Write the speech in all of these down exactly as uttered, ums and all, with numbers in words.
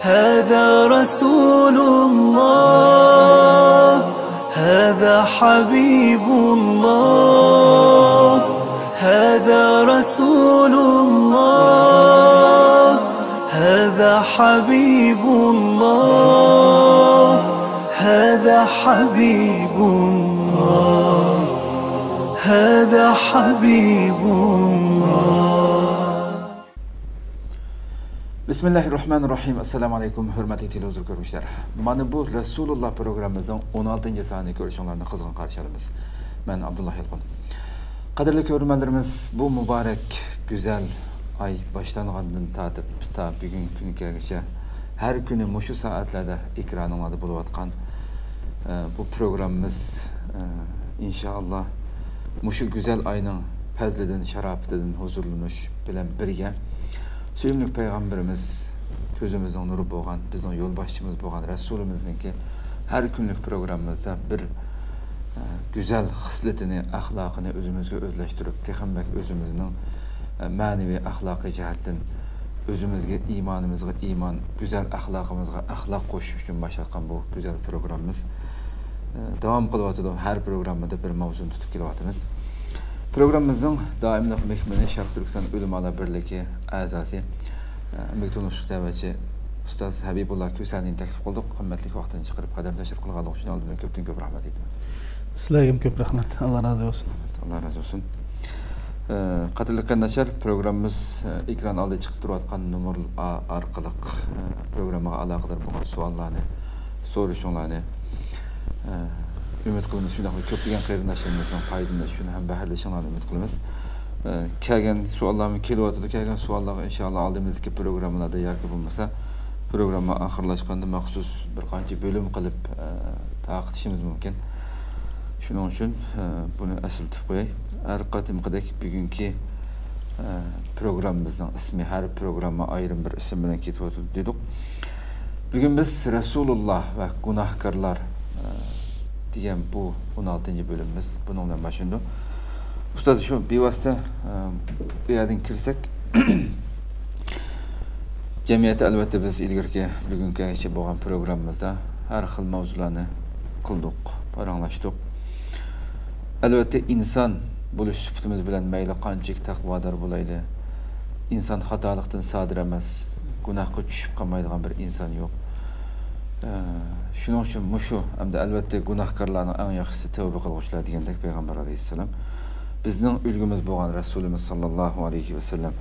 هذا رسول الله، هذا حبيب الله، هذا رسول الله، هذا حبيب الله، هذا حبيب الله، هذا حبيب الله. بسم الله الرحمن الرحيم. ئەسسالامۇ ئەلەيكۇم، ھۆرمەتلىك تېلېۋىزور كۆرگۈچىلەر. مانا بۇ رەسۇلۇللا پروگراممىمىزنىڭ ئون ئالتىنچى سانىنى كۆرۈشۈڭلارنى قىزغىن قارشى ئالىمىز. مەن ئابدۇللا يالقۇن. قەدىرلىك كۆرۈرمەنلىرىمىز، بۇ مۇبارەك، گۈزەل ئاي باشلانغاندىن تارتىپ تا بۈگۈنكى كۈنگىچە ھەر كۈنى مۇشۇ سائەتلەردە ئېكرانىڭلاردا بولۇۋاتقان، ئە، بۇ پروگراممىمىز، ئە، ئىنشائاللا، مۇشۇ گۈزەل ئاينىڭ پەزلىدىن، شاراپىتىدىن ھۇزۇرلىنىش بىلەن بىرگە، سۆيۈملۈك پەيغەمبىرىمىز، كۆزىمىزنىڭ نۇرى بولغان، بىزنىڭ يولباشچىمىز بولغان رەسۇلىمىزنىڭكى ھەر كۈنلۈك پروگراممىمىزدا بىر، ئە، گۈزەل خىسلىتىنى، ئەخلاقىنى ئۆزىمىزگە ئۆزلەشتۈرۈپ، تېخىمۇ بەك ئۆزىمىزنىڭ، ئە، مەنىۋى، ئەخلاقىي جەھەتتىن ئۆزىمىزگە، ئىمانىمىزغا ئىمان، گۈزەل ئەخلاقىمىزغا ئەخلاق قوشۇش ئۈچۈن باشلاتقان بۇ گۈزەل پروگراممىمىز، ئە، داۋام قىلىۋاتىدۇ. ھەر پروگراممىدا بىر ماۋزۇنى تۇتۇپ كېلىۋاتىمىز. پروگراممىمىزنىڭ دائىملىق مېھمىنى شەرقىي تۈركىستان ئۆلىمالار بىرلىكى ئەزاسى، ئە، ئەمگەك تونۇشلۇق دەۋەتچى ئۇستاز ھەبىبۇللا كۈسەنىنى تەكلىپ قىلدۇق. قىممەتلىك ۋاقتىنى چىقىرىپ قەدەمداشلىق قىلغانلىقى ئۈچۈن ئالدىن بىلەن كۆپتىن كۆپ رەھمەت ئېيتىمەن. سىلەرگىمۇ كۆپ رەھمەت. ئاللا رازى بولسۇن. ئاللا رازى بولسۇن. ئە، قەدىرلىك قېرىنداشلار، پروگراممىمىز، ئە، ئېكران ئالدىدا چىقىپ تۇرۇۋاتقان نومۇر ئا-، ئارقىلىق، ئە، پروگراممىغا ئالاقىدار بولغان سوئاللارنى، سورىشىڭلارنى، ئە، ئۈمىد قىلىمىز، شۇنداقلا كۆپلىگەن قېرىنداشلىرىمىزنىڭ پايدىلىنىشىنى ھەم بەھرىلىشىڭلارنى ئۈمىد قىلىمىز. ئە، كەلگەن سوئاللارمۇ كېلىۋاتىدۇ، كەلگەن سوئاللارغا ئىنشائاللا ئالدىمىزدىكى پروگراممىلاردا ياكى بولمىسا پروگرامما ئاخىرلاشقاندا مەخسۇس بىر قانچە بۆلۈم قىلىپ، ئە، تارقىتىشىمىز مۇمكىن. شۇنىڭ ئۈچۈن، ئە، بۇنى ئەسلىتىپ قوياي. ھەر قېتىمقىدەك بۈگۈنكى، ئە، پروگراممىمىزنىڭ ئىسمى، ھەر پروگرامما ئايرىم بىر ئىسىم بىلەن كېتىۋاتىدۇ دېدۇق. بۈگۈن بىز رەسۇلۇللا ۋە گۇناھكارلار، ئە، دېگەن بۇ ئون ئالتىنچى بۆلۈمىمىز بۇنىڭ بىلەن باشلىنىدۇ. ئۇستاز، شۇ بىۋاسىتە، ئە، بۇ يەردىن كىرسەك، جەمئىيەتتە ئەلۋەتتە بىز ئىلگىرىكى بۈگۈنگىچە بولغان پروگراممىمىزدا ھەر خىل ماۋزۇلارنى قىلدۇق، پاراڭلاشتۇق. ئەلۋەتتە، ئىنسان بولۇش سۈپىتىمىز بىلەن مەيلى قانچىلىك تەقۋادار بولايلى، ئىنسان خاتالىقتىن سادىر ئەمەس، گۇناھقا چۈشۈپ قالمايدىغان بىر ئىنسان يوق. ئە، شۇنىڭ ئۈچۈن مۇشۇ، ئەمدى ئەلۋەتتە گۇناھكارلارنىڭ ئەڭ ياخشىسى تەۋبە قىلغۇچىلار دېگەندەك پەيغەمبەر ئەلەيھىسسالام. بىزنىڭ ئۈلگىمىز بولغان رەسۇلىمىز ساللاللاھۇ ئەلەيھى ۋەسەللەم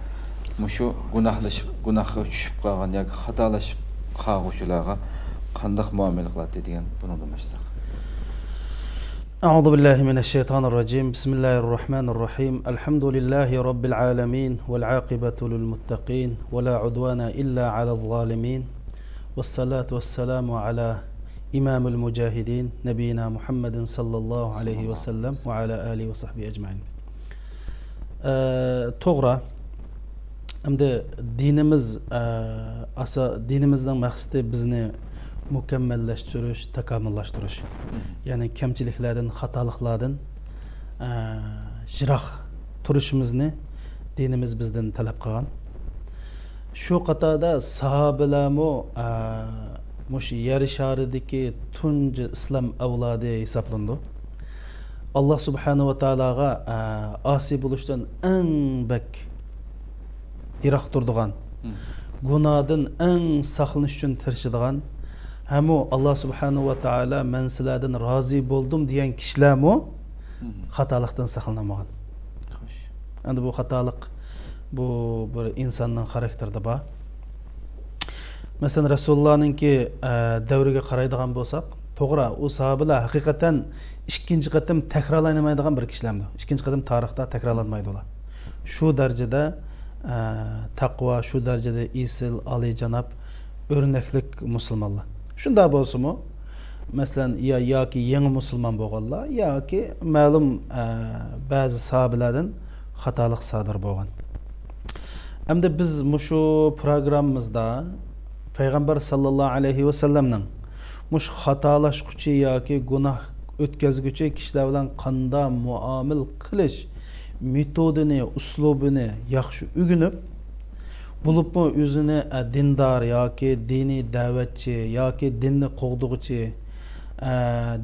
مۇشۇ گۇناھلىشىپ، گۇناھقا چۈشۈپ قالغان ياكى خاتالىشىپ قالغۇچىلارغا قانداق مۇئامىلە قىلاتتى دېگەن بۇنىڭدىن باشلىساق. أعوذ بالله من الشيطان الرجيم. بسم الله الرحمن الرحيم. الحمد لله رب العالمين والعاقبة للمتقين ولا عدوان إلا على الظالمين والصلاة والسلام على إمام المجاهدين نبينا محمد صلى الله عليه وسلم وعلى آله وصحبه أجمعين. ئە، توغرا. ئەمدى دىنىمىز، ئە، ئاسا-، دىنىمىزنىڭ مەقسىتى بىزنى مۇكەممەللەشتۈرۈش، تاكامۇللاشتۇرۇش. مم. يەنى كەمچىلىكلەردىن، خاتالىقلاردىن، ئە، يىراق تۇرۇشىمىزنى دىنىمىز بىزدىن تەلەپ قىلغان. شۇ قاتاردا ساھابىلەرمۇ، ئە، مۇشۇ يەر شارىدىكى تۇنجى ئىسلام ئەۋلادى ھېسابلىنىدۇ. ئاللا سۇبھانەھۇ ۋە تائالاغا، ئە، ئاسىي بولۇشتىن ئەڭ بەك يىراق تۇرىدىغان، مم، گۇناھدىن ئەڭ ساقلىنىش ئۈچۈن تىرىشىدىغان، ھەمۇ ئاللا سۇبھانەھۇ ۋە تائالا مەن سىلەردىن رازى بولدۇم دېگەن كىشىلەرمۇ، مم، خاتالىقتىن ساقلىنالمىغان. خوش. ئەمدى بۇ خاتالىق، بۇ بىر ئىنساننىڭ خاراكتېرىدا بار. مەسىلەن، رەسۇلۇللانىڭكى، ئە، دەۋرىگە قارايدىغان بولساق، توغرا، ئۇ ساھابىلەر ھەقىقەتەن ئىككىنچى قېتىم تەكرارلىنالمايدىغان بىر كىشىلەرمىدى. ئىككىنچى قېتىم تارىختا تەكرارلانمايدۇ ئۇلار. شۇ دەرىجىدە، ئە، تەقۋا، شۇ دەرىجىدە ئېسىل، ئالىيجاناب، ئۆرنەكلىك مۇسۇلمانلار. شۇنداق بولسىمۇ، مەسىلەن، يا، ياكى يېڭى مۇسۇلمان بولغانلار، ياكى مەلۇم، ئە، بەزى ساھابىلەردىن خاتالىق سادىر بولغان. ئەمدى بىز مۇشۇ پروگراممىمىزدا پەيغەمبەر ساللاللاھۇ ئەلەيھى ۋەسەللەمنىڭ مۇشۇ خاتالاشقۇچى ياكى گۇناھ ئۆتكەزگۈچى كىشىلەر بىلەن قانداق مۇئامىلە قىلىش مېتودىنى، ئۇسلۇبىنى ياخشى ئۆگىنىپ، بولۇپمۇ ئۆزىنى، ئە، دىندار ياكى دىنىي دەۋەتچى ياكى دىننى قوغدىغۇچى، ئە،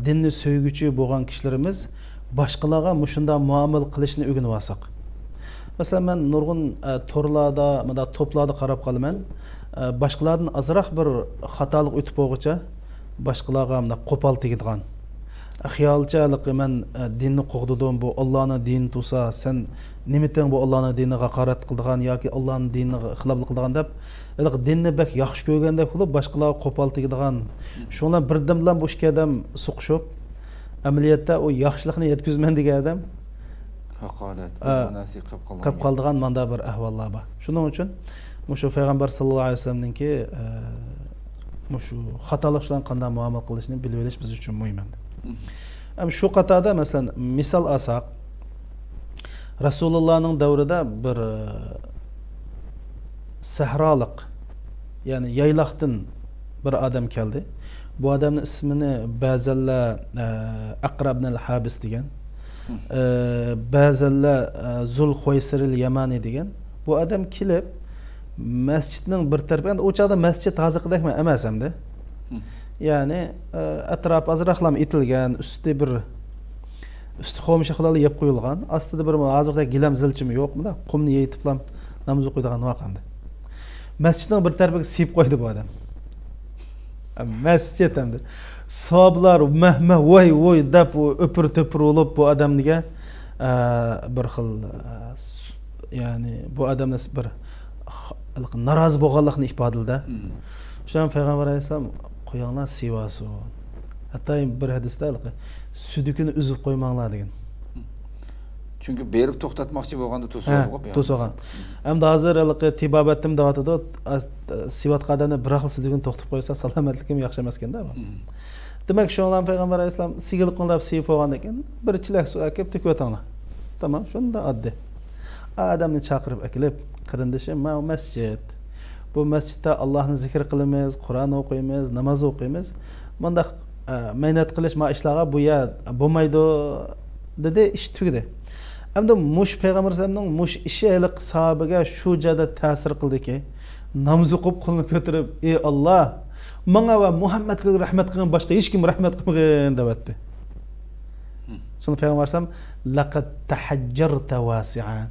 دىننى سۆيگۈچى بولغان كىشىلىرىمىز باشقىلارغا مۇشۇنداق مۇئامىلە قىلىشنى ئۆگىنىۋالساق. مەسىلەن، مەن نۇرغۇن، ئە، تورلاردا، مۇنداق توپلاردا قاراپ قالىمەن. ئە، باشقىلاردىن ئازراق بىر خاتالىق ئۆتۈپ بولغۇچە، باشقىلارغا مۇنداق قوپال تېگىدىغان. خىيالىچە ھېلىقى مەن، ئە، دىننى قوغدىدىم، بۇ ئاللانىڭ دىنى تۇرسا، سەن نېمىتىڭ بۇ ئاللانىڭ دىنىغا ھاقارەت قىلىدىغان ياكى ئاللانىڭ دىنىغا خىلاپلىق قىلىدىغان دەپ، ھېلىقى دىننى بەك ياخشى كۆرگەندەك بولۇپ، باشقىلارغا قوپال تېگىدىغان. شۇنىڭ بىلەن بىردەمدىلا بۇ ئىككى ئادەم سوقۇشۇپ، ئەمەلىيەتتە ئۇ ياخشىلىقنى يەتكۈزىمەن دېگەن ئادەم ھاقارەت، ئا، بۇ نەرسىگە قېلىپ قالغان قېلىپ گەپ. قالىدىغان ماندا بىر ئەھۋاللار بار. شۇنىڭ ئۈچۈن مۇشۇ پەيغەمبەر ساللاللاھۇ ئەلەيھى ۋەسەللەمنىڭكى، ئە، مۇشۇ خاتالىق بىلەن قانداق مۇئامىلە قىلىشنى بىلىپ ئېلىش بىز ئۈچۈن مۇھىم ئەمدى. مم. ئەمما شۇ قاتاردا، مەسىلەن، مىسال ئالساق، رەسۇلۇللانىڭ دەۋرىدە بىر، ئە، سەھرالىق، يەنى يايلاقتىن بىر ئادەم كەلدى. بۇ ئادەمنىڭ ئىسمىنى بەزەنلەر، ئە، ئەقرەبنەل ھابىس دېگەن. مم. ئە، بەزەنلەر، ئە، زۇل خۇۋەيسىرىل يەمانى دېگەن. بۇ ئادەم كېلىپ، مەسچىتنىڭ بىر تەرىپى، ئەمدى ئۇ چاغدا مەسچىت ھازىرقىدەكمۇ ئەمەس ئەمدى. مم. يەنى، ئە، ئەتراپى ئازراقلام ئېتىلگەن، ئۈستى بىر، ئۈستى خۇمشاقلارلا يەپ قويۇلغان، ئاستىدا بىر ھازىردەك گىلەم زىلچىمۇ يوق، مۇنداق قۇمنى يېيىتىپلام ناماز ئوقۇيدىغان ۋاقىت ئەمدى. مەسچىتنىڭ بىر تەرىپىگە سىيىپ قويدى بۇ ئادەم. مەسچىت ئەمدى. ساھابىلار مەھ، مەھ، ۋاي، ۋوي دەپ، ئۆپۈر تۆپۈر بولۇپ، بۇ ئادەمگە، ئە، بىر خىل، ئە، س-، يەنى بۇ ئادەمنى بىر خ-، نارازى بولغانلىقىنى ئىپادىلىدى. مم. شۇڭا پەيغەمبەر ئەلەيھىسسالام، «قويۇڭلار، سىيىۋالسۇن.» ھەتتا بىر ھەدىستە، ھېلىقى، «سۈدۈكىنى ئۈزۈپ قويماڭلار» دېگەن. چۈنكى بېرىپ توختاتماقچى بولغاندا ھە، توسۇۋالدىغۇ بۇ توسۇۋالغان. ياندىن. ئەمدى ھازىر ھېلىقى تېبابەتتىمۇ دەۋاتىدۇ، ئاز-، سىيىۋاتقان ئادەمنى بىراقلا سۈدۈكىنى توختىتىپ قويسا، سالامەتلىكىمۇ ياخشى ئەمەسكەندە بۇ. مم. دېمەك، شۇڭا پەيغەمبەر ئەلەيھىسسالام سىيگىلى قوڭلاپ سىيىپ بولغاندىن كېيىن، بىر چېلەك سۇ ئەكىپ تۆكۈۋېتىڭلار. تامام، شۇنداق ئاددىي. ئادەمنى چاقىرىپ ئەكېلىپ، «قېرىندىشىم، ماۋۇ مەسچىت. بۇ مەسچىتتە ئاللاھنى زىكىر قىلىمىز، قۇرئان ئوقۇيمىز، ناماز ئوقۇيمىز. مۇنداق، ئە، مەينەت قىلىش، ما ئىشلارغا بۇ يەر بولمايدۇ» دېدى، ئىش تۈگىدى. ئەمدى مۇشۇ پەيغەمبەر ئەلەيھىسسالامنىڭ مۇشۇ ئىشى ھېلىقى ساھابىگە شۇ جادا تەسىر قىلدىكى، ناماز ئوقۇپ قولىنى كۆتۈرۈپ، «ئى ئاللا، ماڭا ۋە مۇھەممەدكە رەھمەت قىلغىن، باشقا ھېچكىمگە رەھمەت قىلمىغىن» دەۋەتتى. شۇڭا پەيغەمبەر ئەلەيھىسسالام، «لەقەد تەھەججەرتە ۋاسىئا.»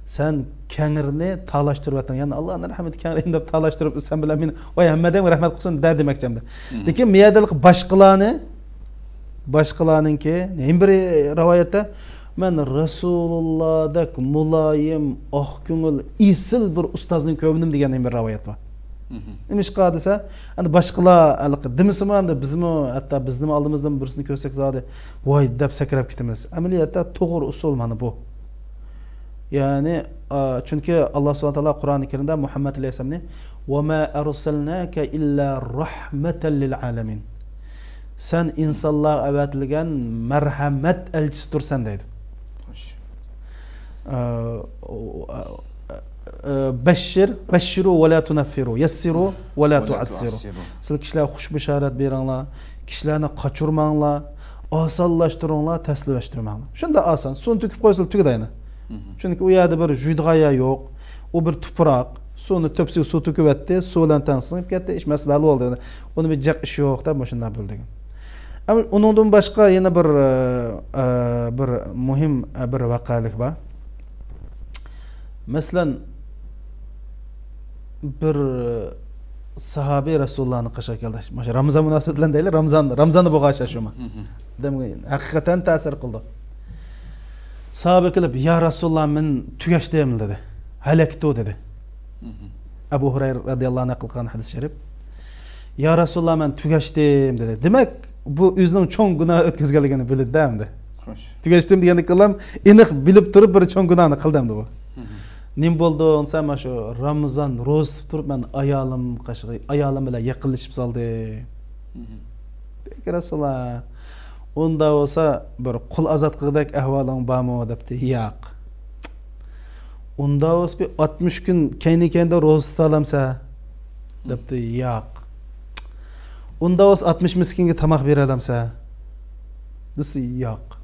سەن كەڭرىنى تالاشتۇرۇۋەتتىڭ. يەنى، «ئاللانىڭ رەھمىتى كەڭرى» دەپ تالاشتۇرۇپ، سەن بىلەن مېنى، «ۋاي، ھەممە ئادەمگە رەھمەت قىلسۇن» دە دېمەكچى ئەمدى. لېكىن مۇ يەردە باشقىلارنى، باشقىلارنىڭكى، يەنە بىر رىۋايەتتە، «مەن رەسۇلۇللادەك مۇلايىم، ئاق كۆڭۈل، ئېسىل بىر ئۇستازنى كۆرمىدىم» دېگەن يەنە بىر رىۋايەت بار. نېمىشقا دېسە، ئەمدى باشقىلار ھېلىقى دېمىسىمۇ، ئەمدى بىزمۇ، ھەتتا بىزنىمۇ ئالدىمىزدىن بىرسىنى كۆرسەك زادى، «ۋاي» دەپ سەكرەپ كېتىمىز. ئەمەلىيەتتە توغرا ئۇسۇل مانا بۇ. يەنى، ئا، چۈنكى ئاللا سۇبھانەھۇ ۋە تائالا قۇرئانى كەرىمدە مۇھەممەد ئەلەيھىسسالامنى، «ۋە ما ئەرسەلناكە ئىللا رەھمەتەن لىل ئالەمىن.» سەن ئىنسانلارغا ئەۋەتىلگەن مەرھەمەت ئەلچىسىدۇرسەن دەيدۇ. خوش. ئە، ئە، ئە، بەششىر، بەششىرۇ ۋە لا تۇنەففىرۇ، يەسسىرۇ ۋە لا ۋە لا تۇئەسسىرۇ. تۇئەسسىرۇ. سىلەر كىشىلەرگە خۇش بېشارەت بېرىڭلار، كىشىلەرنى قاچۇرماڭلار، ئاسانلاشتۇرۇڭلار، تەسلىۋەشتۈرمەڭلار. شۇنداق ئاسان، سۇنى تۆكۈپ قويسىلا تۈگىدى ئەنە. چۈنكى ئۇ يەردە بىر يۇيىدىغان يەر يوق، ئۇ بىر تۇپراق، سۇنى تۆپىسىگە سۇ تۆكۈۋەتتى، سۇ بىلەن تەڭ سىڭىپ كەتتى، ئىش مەسىلە ھەل بولدى. ئۇنى بىر جىق ئىش يوق دەپ مۇشۇنداق بىلدۈرگەن. ئەمما ئۇنىڭدىن باشقا يەنە بىر، ئە، ئە، بىر مۇھىم، ئە، بىر ۋەقەلىك بار. مەسىلەن، بىر ساھابىي رەسۇلۇللانىڭ قېشىغا كەلدى. مۇشۇ رامىزان مۇناسىۋىتى بىلەن دەيلى، رامىزان، رامىزاندا بولغان ئىش شۇمۇ. ئادەمگە ھەقىقەتەن تەسىر قىلدى. ساھابە كېلىپ، «يا رەسۇلۇللا، مەن تۈگەشتىم» دېدى. «ھەلەكتۇ» دېدى. ئەبۇ ھۇرەيرە رەزىياللاھۇ ئەنھۇ نەقىل قىلغان ھەدىس شەرىپ. «يا رەسۇلۇللا، مەن تۈگەشتىم» دېدى. دېمەك، بۇ ئۆزىنىڭ چوڭ گۇناھ ئۆتكۈزگەنلىكىنى بىلدى ئەمدى. خوش. تۈگەشتىم دېگەندىن كېيىنلا ئېنىق بىلىپ تۇرۇپ بىر چوڭ گۇناھنى قىلدى ئەمدى بۇ. نېمە بولدۇڭ دېسە، مانا شۇ رامىزان روزا تۇتۇپ تۇرۇپ مەن ئايالىم قېشىغا، ئايالىم بىلەن يېقىنلىشىپ سالدى. دېدى، رەسۇلۇللا، ئۇنداق بولسا بىر قۇل ئازاد قىلغۇدەك ئەھۋالىڭ بارمۇ دەپتۇ. ياق. ئۇنداق بولسا بىر ئاتمىش كۈن كەينى كەينىدە روزا تۇتالامسەن دەپتۇ. ياق. ئۇنداق بولسا ئاتمىش مىسكىنگە تاماق بېرەلەمسەن دېسە، ياق.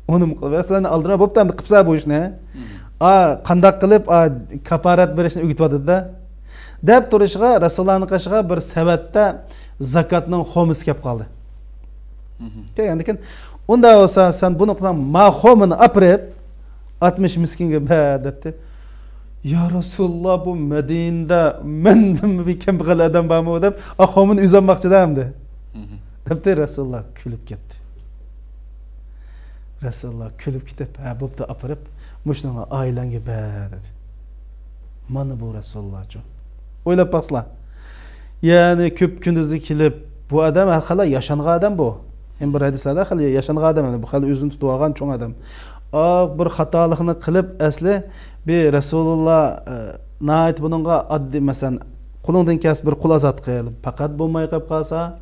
ئۇنىمۇ قىلىپ، سىلەرنى ئالدىراپ بوپتۇ ئەمدى قىپسەن بۇ ئىشنى. ئا، قانداق قىلىپ، ئا، كاپارەت بېرىشنى ئۆگىتىۋاتىدۇ-دە. دەپ تۇرۇشىغا رەسۇلۇللانىڭ قېشىغا بىر سەۋەتتە زاكاتنىڭ خورمىسى كەپ قالدى. كەلگەندىن كېيىن، ئۇنداق بولسا، سەن بۇنى قىلساڭ، ما خورمىنى ئاپىرىپ، ئاتمىش مىسكىنگە بەر، دەپتۇ. يا رەسۇلۇللا، بۇ مەدىنىدە مەندىنمۇ بىر كەمبەغەل ئادەم بارمۇ؟ دەپ، ئا، خورمىنى ئۆزى ئالماقچىدە ئەمدى. دەپتۇ، رەسۇلۇللا كۈلۈپ كەتتى. رەسۇلۇللا كۈلۈپ كېتىپ، ھە، بوپتۇ، ئاپىرىپ، مۇشۇنىڭغا ئائىلەڭگە بەر، دېدى. مانا بۇ رەسۇلۇللاچۇ. ئويلاپ باقسىلا. يەنى كۆپ كۈندۈزدە كېلىپ، بۇ ئادەم ھەر خىل ياشانغان ئادەم بۇ. ھەم بىر ھەدىسلەردە خېلى ياشانغان ئادەم، بۇ خېلى ئۆزىنى تۇتۇۋالغان چوڭ ئادەم. ئا، بىر خاتالىقنى قىلىپ، ئەسلى بىر رەسۇلۇللا، ئە، ناھايىتى بۇنىڭغا ئاددىي، مەسىلەن، قولۇڭدىن كەلسە بىر قۇل ئازاد قىل، پەقەت بولماي قېلىپ قالسا،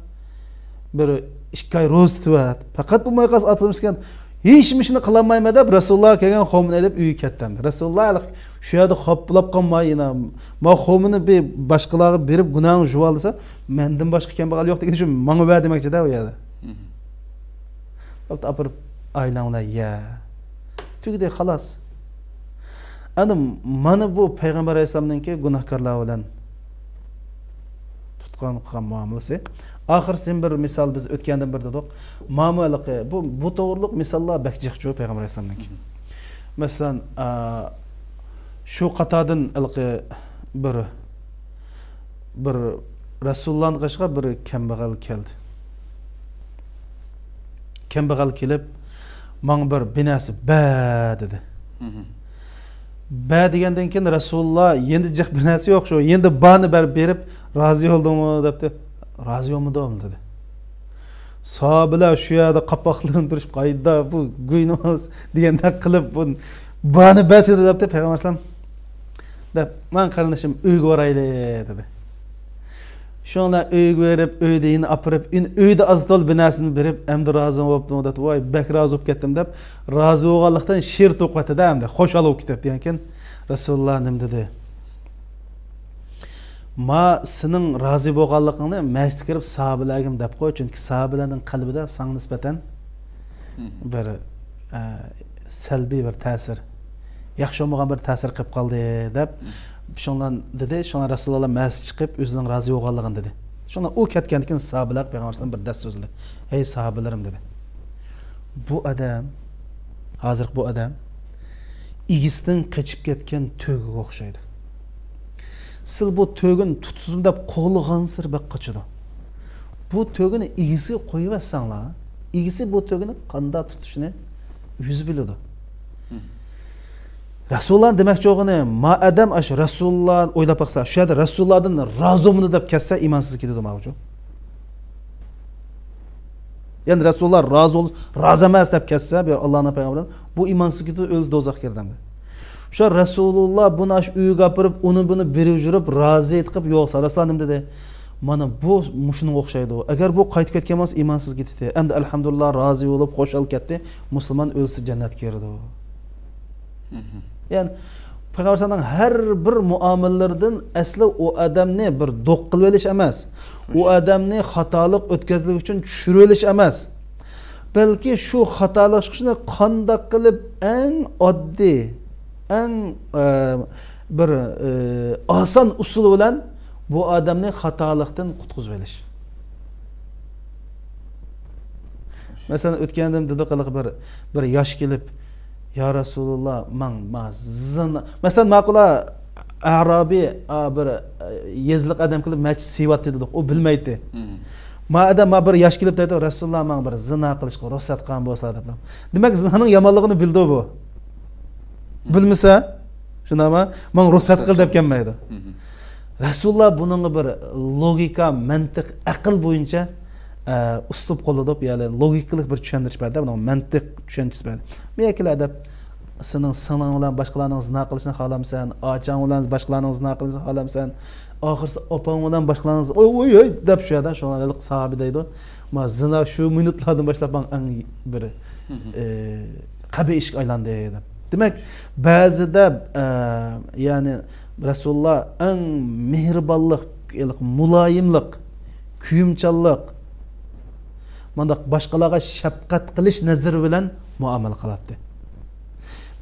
بىر ئىككى ئاي روزا تۇتۇۋەت. پەقەت بولماي قالسا، ئاتىمىز كەن، ھېچ مىشنى قىلالمايمەن دەپ، رەسۇلۇللاغا كەلگەن خورمىنى ئېلىپ ئۆيگە كەتتى ئەمدى. رەسۇلۇللا شۇ يەردە خاپىلاپ قالماي، يەنە، ما خورمىنى بىر باشقىلارغا بېرىپ گۇناھىڭنى يۇۋال دېسە، مەندىن باشقا كەمبەغەل يوق دېگىنى شۇ، ماڭا بەر دېمەكچىدە ئۇ يەردە. ئاپىرىپ ئائىلەڭ بىلەن يە. تۈگىدى، خالاس. ئەمدى مانا بۇ پەيغەمبەر ئەلەيھىسسالامنىڭكى گۇناھكارلار بىلەن تۇتقان قىلغان مۇئامىلىسى. ئاخىرسى بىر مىسال، بىز ئۆتكەندىن بىر دېدۇق. مانا ھېلىقى، بۇ، بۇ توغرۇلۇق مىساللار بەك جىقچۇ پەيغەمبەر ئەلەيھىسسالامنىڭكى. مەسىلەن، ئا، شۇ قاتاردىن ھېلىقى بىر، بىر رەسۇلۇللانىڭ قېشىغا بىر كەمبەغەل كەلدى. كەمبەغەل كېلىپ، ماڭا بىر، بىر نەرسە بەر دېدى. بەر دېگەندىن كېيىن رەسۇلۇللا يېنىدا جىق بىر نەرسە يوق، شۇ يېنىدا بارنى بەرىپ، بېرىپ رازى بولدۇڭمۇ دەپتۇ. رازى بولمىدىم دېدى. ساھابىلەر شۇ يەردە قاپاقلىرىنى تۈرۈشۈپ، قايدا بۇ گۇينىڭىز دېگەندەك قىلىپ، بۇ بارنى بەرسىلە دەپتۇ پەيغەمبەر ئەلەيھىسسالام. دەپ، ماڭ قېرىندىشىم ئۆيگە بارايلى دېدى. شۇڭلار ئۆيگە بېرىپ، ئۆيدە يەنە ئاپىرىپ، يەنە ئۆيدە ئاز تولا بىر نەرسىنى بېرىپ، ئەمدى رازى بوپتۇ دەپ، ۋاي، بەك رازى بولۇپ كەتتىم دەپ، رازى بولغانلىقتىن شېئىر توقۇۋەتتى-دە ئەمدى، خۇشال بولۇپ كېتىپ دېگەنكىن، رەسۇلۇللا نېمە دېدى؟ ما سېنىڭ رازى بولغانلىقىڭنى مەسچىتكە كىرىپ ساھابىلەرگىمۇ دەپ قوي، چۈنكى ساھابىلەرنىڭ قەلبىدە ساڭا نىسبەتەن بىر، ئە، سەلبىي بىر تەسىر، ياخشى بولمىغان بىر تەسىر قىلىپ قالدى دەپ، شۇڭلار دېدى. شۇڭلار رەسۇلۇللا مەسچىتكە چىقىپ ئۆزىنىڭ رازى بولغانلىقىنى دېدى. شۇڭلار ئۇ كەتكەندىن كېيىن ساھابىلەرگە پەيغەمبەر ئەلەيھىسسالام بىر دەس سۆزلىدى. ھەي ساھابىلىرىم دېدى. بۇ ئادەم، ھازىرقى بۇ ئادەم ئىگىسىدىن قېچىپ كەتكەن تۆگىگە ئوخشايدۇ. سىلەر بۇ تۆگىنى تۇتىمەن دەپ قوغلىغانسېرى بەك قاچىدۇ. بۇ تۆگىنى ئىگىسىگە قويۇۋەتسەڭلار، ئىگىسى بۇ تۆگىنى قانداق تۇتۇشنى ئۆزى بىلىدۇ. رەسۇلۇللا دېمەكچى بولغىنى، ما ئادەم ئاشۇ رەسۇلۇللا ئويلاپ باقسا، شۇ يەردە رەسۇلۇللادىن رازى بولمىدى دەپ كەتسە، ئىمانسىز كېتىدۇ ماۋۇچۇ. يەنى رەسۇلۇللا رازى بول-، رازى ئەمەس دەپ كەتسە، بۇ ئاللانىڭ پەيغەمبىرى، بۇ ئىمانسىز كېتىدۇ، ئۆزى دوزاخقا كىرىدۇ ئەمدى. شۇ رەسۇلۇللا بۇنى ئاشۇ ئۆيىگە ئاپىرىپ، ئۇنى بۇنى بېرىۋېرىپ، رازى قىلىپ يوقسا، رەسۇلۇللا نېمە دېدى؟ مانا بۇ مۇشۇنىڭغا ئوخشايدۇ. ئەگەر بۇ قايتىپ كەتكەن بولسا، ئىمانسىز كېتىدۇ. ئەمدى ئەلھەمدۇلىللا، رازى بولۇپ، خۇشال كەتتى. مۇسۇلمان ئۆلسە جەننەتكە كىرىدۇ. يەنى پەيغەمبەر ئەلەيھىسسالامنىڭ ھەر بىر مۇئامىلىلىرىدىن ئەسلى ئۇ ئادەمنى بىر دوق قىلىۋېلىش ئەمەس، ئۇ ئادەمنى خاتالىق ئۆتكەزلىك ئۈچۈن چۈشۈرۈۋېلىش ئەمەس، بەلكى شۇ خاتالىق چىقىشىنى قانداق قىلىپ ئەڭ ئاددىي، ئەڭ، ئە، بىر، ئە، ئاسان ئۇسۇل بىلەن بۇ ئادەمنى خاتالىقتىن قۇتقۇزۇۋېلىش. مەسىلەن، ئۆتكەندىن دېدۇق، ھېلىقى بىر، بىر ياش كېلىپ، يا رەسۇلۇللا، ماڭ، ما، زىنا. مەسىلەن، ماقۇلا ئەرابىي، ئا، بىر، ئە، يېزىلىق ئادەم كېلىپ، مەچ سېۋەتتى دېدۇق، ئۇ بىلمەيتتى. ما ئادەم، ما بىر ياش كېلىپ دەيدۇ، رەسۇلۇللا، ماڭ بىر زىنا قىلىشقا رۇخسەت قىلغان بولسا دەپ. دېمەك، زىنانىڭ يامانلىقىنى بىلىدۇ بۇ. بىلمىسە، شۇنداقمۇ؟ ماڭ رۇخسەت قىل دەپ كەلمەيدۇ. رەسۇلۇللا بۇنىڭغا بىر لوگىكا، مەنتىق، ئەقىل بويىچە، ئە، ئۇسلۇب قوللىدۇپ، يەنى لوگىكىلىق بىر چۈشەندۈرۈش بەردى، بۇنىڭغا مەنتىق چۈشەنچىسى بەردى. مەيەكىلەر دەپ، سېنىڭ سىڭلىڭ بىلەن باشقىلارنىڭ زىنا قىلىشىنى خالامسەن، ئاچاڭ بىلەن باشقىلارنىڭ زىنا قىلىشىنى خالامسەن، ئاخىرسى ئاپاڭ بىلەن باشقىلارنىڭ زىنا، ئوي، ئوي، ئوي دەپ شۇ يەردە، شۇڭا ھېلىقى ساھابە دەيدۇ، ما زىنا شۇ مىنۇتلاردىن باشلاپ ماڭا ئەڭ بىر، ئە، قەبىھ ئىشقا ئايلاندى دەپ. دېمەك، بەزىدە، ئە، يەنى رەسۇلۇللا ئەڭ مېھرىبانلىق، مۇلايىملىق، كۆيۈمچانلىق، مۇنداق باشقىلارغا شەپقەت قىلىش نەزىرى بىلەن مۇئامىلە قىلاتتى.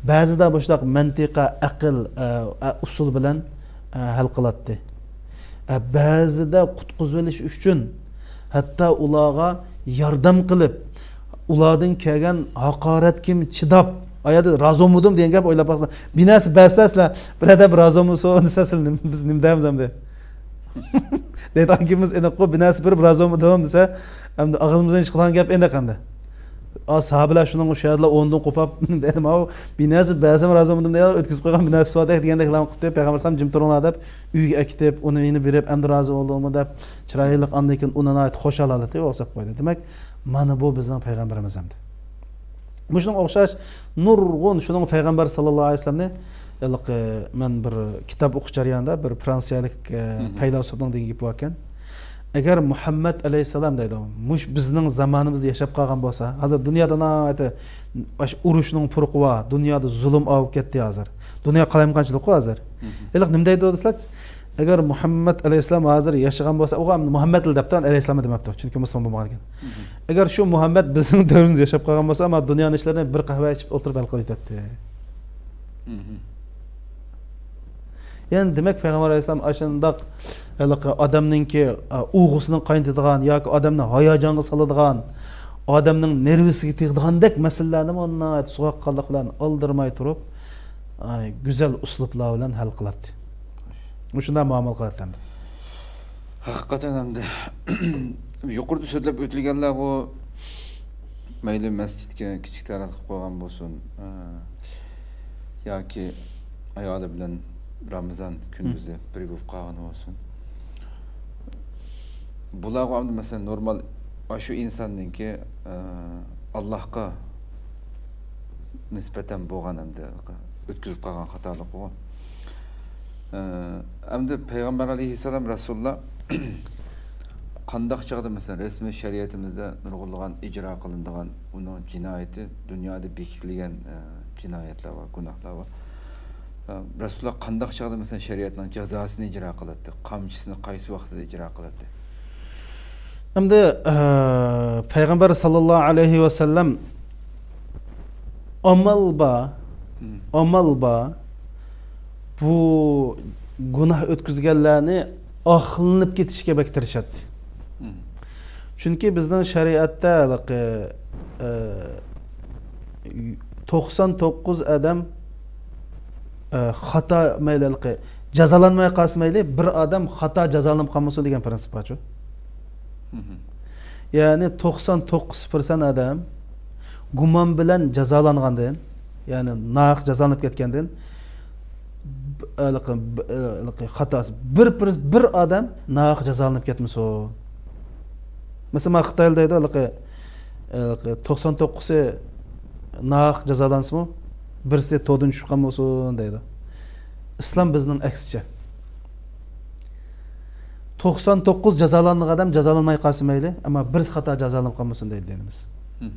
بەزىدە مۇشۇنداق مەنتىقە، ئەقىل، ئە، ئە، ئۇسۇل بىلەن، ئە، ھەل قىلاتتى. ئە، بەزىدە قۇتقۇزۇۋېلىش ئۈچۈن ھەتتا ئۇلارغا ياردەم قىلىپ، ئۇلاردىن كەلگەن ھاقارەتكىمۇ چىداپ، ئايادا رازى بولمىدىم دېگەن گەپ ئويلاپ باقسا، بىر نەرسە بەرسە سىلەر، بىرەردە بىر رازى بولمىسۇن دېسە، سىلەر نېمە، بىز نېمە دەيمىز ئەمدى؟ دەيدىغان گېپىمىز ئېنىققۇ، بىر نەرسە بېرىپ رازى بولمىدىم دېسە، ئەمدى ئاغزىمىزدىن چىقىدىغان گەپ ئېنىق ئەمدى. ئا، ساھابىلەر شۇنىڭ شۇ يەردىلا ئورنىدىن قوپاپ، دېدى، ماۋۇ بىر نەرسە بەرسەم رازى بولمىدىم دەيدۇ، ئۆتكۈزۈپ قويغان بىر نەرسىسى باردەك دېگەندەكلەرنى قىپتۇ. پەيغەمبەر ئەلەيھىسسالام جىم تۇرۇڭلار دەپ، ئۆيگە ئەكېتىپ، ئۇنى يەنە بېرىپ، ئەمدى رازى بولدۇڭمۇ دەپ، چىرايلىق، ئاندىن كېيىن ئۇنى ناھايىتى خۇشال ھالەتتە يوقلاپ قويدى. دېمەك، مانا بۇ بىزنىڭ پەيغەمبىرىمىز ئەمدى. مۇشۇنىڭغا ئوخشاش نۇرغۇن شۇنىڭ پەيغەمبەر ساللاللاھۇ ئەلەيھى ۋەسەللەمنى، ھېلىقى مەن بىر كىتاب ئوقۇش جەريانىدا بىر فرانسىيەلىك، ئە، مھم. پەيلاسوپنىڭ دېگەن گېپى باركەن. ئەگەر مۇھەممەد ئەلەيھىسسالام دەيدۇ، مۇش بىزنىڭ زامانىمىزدا ياشاپ قالغان بولسا، ھازىر دۇنيادا ناھايىتى ئاشۇ ئۇرۇشنىڭ پۇرىقى بار، دۇنيادا زۇلۇم ئاۋۇپ كەتتى ھازىر. دۇنيا قالايمىقانچىلىققۇ ھازىر. مھم. ھېلىقى نېمە دەيدۇ دېسىلەر؟ ئەگەر مۇھەممەد ئەلەيھىسسالام ھازىر ياشىغان بولسا، ئۇغا مۇھەممەدلا دەپتۇ، ئەلەيھىسسالام دېمەپتۇ، چۈنكى مۇسۇلمان بولمىغان ئىكەن. مھم. ئەگەر شۇ مۇھەممەد بىزنىڭ دەۋرىمىزدە ياشاپ قالغان بولسا، ئەمما دۇنيانىڭ ئىشلىرىنى بىر قەھۋە ئىچىپ ئولتۇرۇپ ھەل قىلىۋېتەتتى. مھم. يەنى دېمەك، پەيغەمبەر ئەلەيھىسسالام ئاشۇنداق ھېلىقى ئادەمنىڭكى، ئە، ئۇۋىسىنى قاينىتىدىغان ياكى ئادەمنى ھاياجانغا سالىدىغان، ئادەمنىڭ نېرۋىسىگە تېگىدىغاندەك مەسىلىلەرنىمۇ ناھايىتى سوغۇققانلىق بىلەن ئالدىرىماي تۇرۇپ، ئاي، گۈزەل ئۇسلۇبلار بىلەن ھەل قىلاتتى. مۇشۇنداق مۇئامىلە قىلاتتى ئەمدى. ھەقىقەتەن ئەمدى يۇقىرىدا سۆزلەپ ئۆتۈلگەنلەرغۇ، مەيلى مەسچىتكە كىچىك تەرەت قىلىپ قويغان بولسۇن، ئە، ياكى ئايالى بىلەن رامىزان كۈندۈزى بىرگە بولۇپ قالغىنى بولسۇن. بۇلارغۇ ئەمدى مەسىلەن نورمال ئاشۇ ئىنساننىڭكى، ئە، ئاللاھقا نىسبەتەن بولغان ئەمدى ئۆتكۈزۈپ قالغان خاتالىقىغۇ. ئە، ئەمدى پەيغەمبەر ئەلەيھىسسالام رەسۇلۇللا قانداق چاغدا، مەسىلەن، رەسمىي شەرىئىتىمىزدە نۇرغۇنلىغان ئىجرا قىلىنىدىغان ئۇنىڭ جىنايىتى، دۇنيادا بېكىتىلگەن، ئە، جىنايەتلەر بار، گۇناھلار بار. ئە، رەسۇلۇللا قانداق چاغدا، مەسىلەن، شەرىئەتنىڭ جازاسىنى ئىجرا قىلاتتى؟ قامچىسىنى قايسى ۋاقتىدا ئىجرا قىلاتتى؟ ئەمدى، ئە، پەيغەمبەر ساللاللاھۇ ئەلەيھى ۋەسەللەم ئامال بار، مم. ئامال بار، بۇ گۇناھ ئۆتكۈزگەنلەرنى ئاقلىنىپ كېتىشكە بەك تىرىشاتتى. مم. چۈنكى بىزنىڭ شەرىئەتتە ھېلىقى، ئە، توقسان توققۇز ئادەم، ئە، خاتا مەيلى، ھېلىقى جازالانماي قالسا مەيلى، بىر ئادەم خاتا جازالىنىپ قالمىسۇن دېگەن پىرىنسىپ بارچۇ. مم. يەنى توقسان توققۇز پىرسەنت ئادەم گۇمان بىلەن جازالانغاندىن، يەنى ناھەق جازالىنىپ كەتكەندىن، ب-، ھېلىقى، ب-، ھېلىقى خاتاسى بىر، بىر، بىر ئادەم ناھەق جازالىنىپ كەتمىسۇن. مەسىلەن، مانا خىتايلار دەيدۇ، ھېلىقى، ھېلىقى توقسان توققۇزى ناھەق جازالانسىمۇ، بىرسى توردىن چۈشۈپ قالمىسۇن دەيدۇ. ئىسلام بىزنىڭ ئەكسىچە. توقسان توققۇز جازالانغان ئادەم جازالانماي قالسا مەيلى، ئەمما بىرسى خاتا جازالىنىپ قالمىسۇن دەيدۇ دىنىمىز. مم.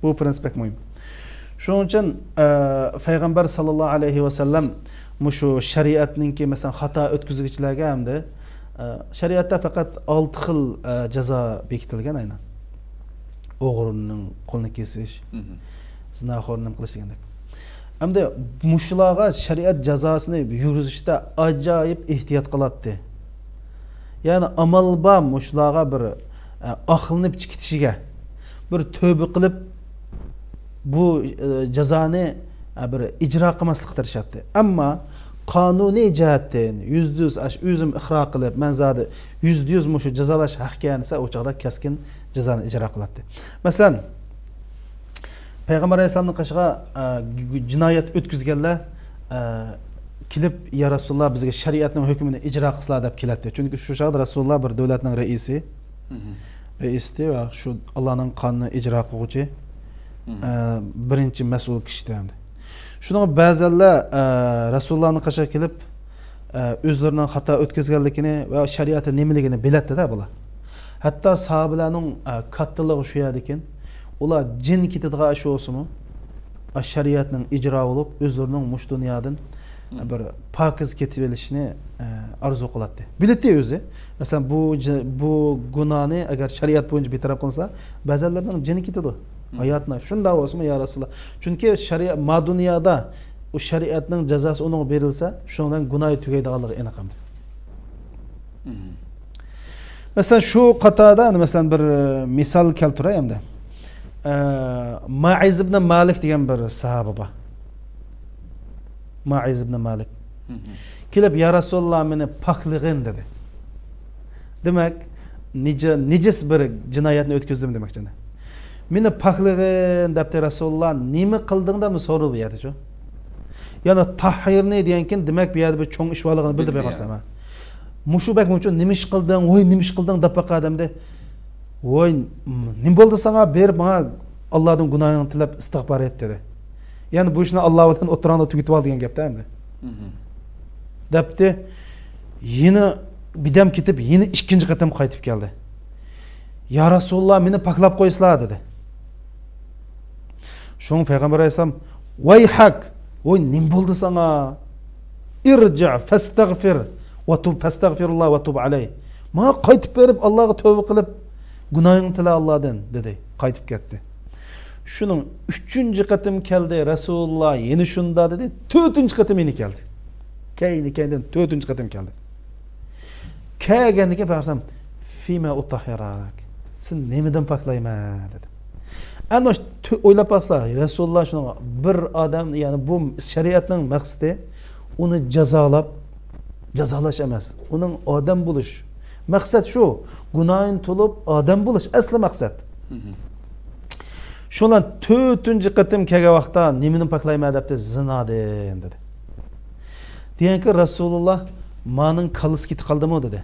بۇ پىرىنسىپ بەك مۇھىم. شۇنىڭ ئۈچۈن، ئە، پەيغەمبەر ساللاللاھۇ ئەلەيھى ۋەسەللەم مۇشۇ شەرىئەتنىڭكى، مەسىلەن، خاتا ئۆتكۈزگۈچىلەرگە ئەمدى، ئە، شەرىئەتتە پەقەت ئالتە خىل، ئە، جازا بېكىتىلگەن ئەينەن. ئوغرىنىڭ قولىنى كېسىش، مم. زىناخورنى نېمە قىلىش دېگەندەك. ئەمدى مۇشۇلارغا شەرىئەت جازاسىنى يۈرگۈزۈشتە ئاجايىپ ئېھتىيات قىلاتتى. يەنى ئامال بار مۇشۇلارغا بىر، ئە، ئاقلىنىپ چىقىتىشىگە، بىر تۆبە قىلىپ، بۇ، ئە، جازانى، ئە، بىر ئىجرا قىلماسلىققا تىرىشاتتى. ئەمما قانۇنىي جەھەتتىن يۈزدە يۈز ئاش-، ئۆزۈم ئىقرار قىلىپ، مەن زادى يۈزدە يۈز مۇشۇ جازالاش ھەقكەن دېسە، ئۇ چاغدا كەسكىن جازانى ئىجرا قىلاتتى. مەسىلەن، پەيغەمبەر ئەلەيھىسسالامنىڭ قېشىغا، ئە، جىنايەت ئۆتكۈزگەنلەر، ئە، كېلىپ، يا رەسۇلاللا، بىزگە شەرىئەتنىڭ ھۆكمىنى ئىجرا قىلسىلا دەپ كېلەتتى. چۈنكى شۇ چاغدا رەسۇلاللا بىر دۆلەتنىڭ رەئىسى، مم. رەئىستى ۋە شۇ ئاللانىڭ قانۇنىنى ئىجرا قىلغۇچى، مم. ئە، بىرىنچى مەسئۇل كىشى ئىدى. شۇنىڭغا بەزەنلەر، ئە، رەسۇلاللانىڭ قېشىغا كېلىپ، ئە، ئۆزلىرىنىڭ خاتا ئۆتكۈزگەنلىكىنى ۋە شەرىئەتتە نېمىلىكىنى بىلەتتى-دە بۇلار. ھەتتا ساھابىلەرنىڭ، ئە، كاتتىلىقى شۇ يەردىكەن. ئۇلار جېنى كېتىدىغان ئىش بولسىمۇ، ئە، شەرىئەتنىڭ ئىجرا بولۇپ، ئۆزلىرىنىڭ مۇشۇ دۇنيادىن، ئە، مم. بىر پاكىز كېتىۋېلىشىنى، ئە، ئارزۇ قىلاتتى. بىلەتتى ئۆزى. مەسىلەن، بۇ جە-، بۇ گۇناھنى ئەگەر شەرىئەت بويىچە بىتەرەپ قىلسا، بەزەنلەرنىڭ جېنى كېتىدۇ. ھاياتىنا شۇنداق بولسىمۇ يا رەسۇلاللا؟ چۈنكى شەرىئەت، ما دۇنيادا ئۇ شەرىئەتنىڭ جازاسى ئۇنىڭغا بېرىلسە، شۇنىڭ بىلەن گۇناھى تۈگەيدىغانلىقى ئېنىق ئەمدى. مەسىلەن، شۇ قاتاردا، مەسىلەن، بىر، ئە، مىسال كەلتۈرەي ئەمدى. ئە، مائىز ئىبن مالىك دېگەن بىر ساھابە بار. مائىز ئىبن مالىك. كېلىپ، يا رەسۇلاللا، مېنى پاكلىغىن، دېدى. دېمەك، نىجا-، نىجىس بىر جىنايەتنى ئۆتكۈزدۈم دېمەكچى. مېنى پاكلىغىن دەپتۇ رەسۇلاللا، نېمە قىلدىڭ دەپ سورىدى بۇ يەردىچۇ. يەنى تاھھىرنى دېگەنكىن، دېمەك، بۇ يەردە بىر چوڭ ئىش بارلىقىنى بىلدى پەيغەمبەر ئەلەيھىسسالام. مۇشۇ بەك مۇشۇ نېمە ئىش قىلدىڭ، ۋوي، نېمە ئىش قىلدىڭ دەپ باقا دەمدى. ۋوي، نېمە بولدى ساڭا؟ بېرىپ ماڭا ئاللادىن گۇناھىڭنى تىلەپ ئىستىغپار ئېيت دېدى. يەنى بۇ ئىشنى ئاللا بىلەن ئوتتۇراڭدا تۈگىتىۋال دېگەن گەپتە ئەمدى. دەپتى، يەنە بىردەم كېتىپ، يەنە ئىككىنچى قېتىم قايتىپ كەلدى. يا رەسۇلاللا، مېنى پاكلاپ قويسىلا، دېدى. شۇڭا پەيغەمبەر ئەلەيھىسسالام، ۋەيھەك، ۋوي، نېمە بولدى ساڭا؟ ئىرجىئ فەستەغفىر ۋە تۇب، فەستەغفىرۇللا ۋە تۇب ئەلەيھ. ماڭا قايتىپ بېرىپ، ئاللاغا تۆۋبە قىلىپ، گۇناھىڭنى تىلە ئاللادىن، دېدى. قايتىپ كەتتى. شۇنىڭ ئۈچىنچى قېتىم كەلدى، رەسۇلۇللا يەنە شۇندا دېدى. تۆتىنچى قېتىم يەنە كەلدى. كەينى كەينىدىن تۆتىنچى قېتىم كەلدى. كەلگەندىن كېيىن پەيغەمبەر، فىما ئۇتاھھىراك، سېنى نېمىدىن پاكلايمەن؟ دېدى. ئەنە مۇشۇ تۆ-، ئويلاپ باقسا، رەسۇلۇللا شۇنىڭغا بىر ئادەم، يەنى بۇ شەرىئەتنىڭ مەقسىتى ئۇنى جازالاپ، جازالاش ئەمەس. ئۇنىڭ ئادەم بولۇش. مەقسەت شۇ. گۇناھىنى تولۇپ، ئادەم بولۇش ئەسلى مەقسەت. شۇنىڭ تۆتىنچى قېتىم كەلگەن ۋاقىتتا نېمىدىن پاكلايمەن دەپتۇ، زىنادىن دېدى. دېگەنكى رەسۇلۇللا، مانىڭ كاللىسى كېتىپ قالدىمۇ دېدى.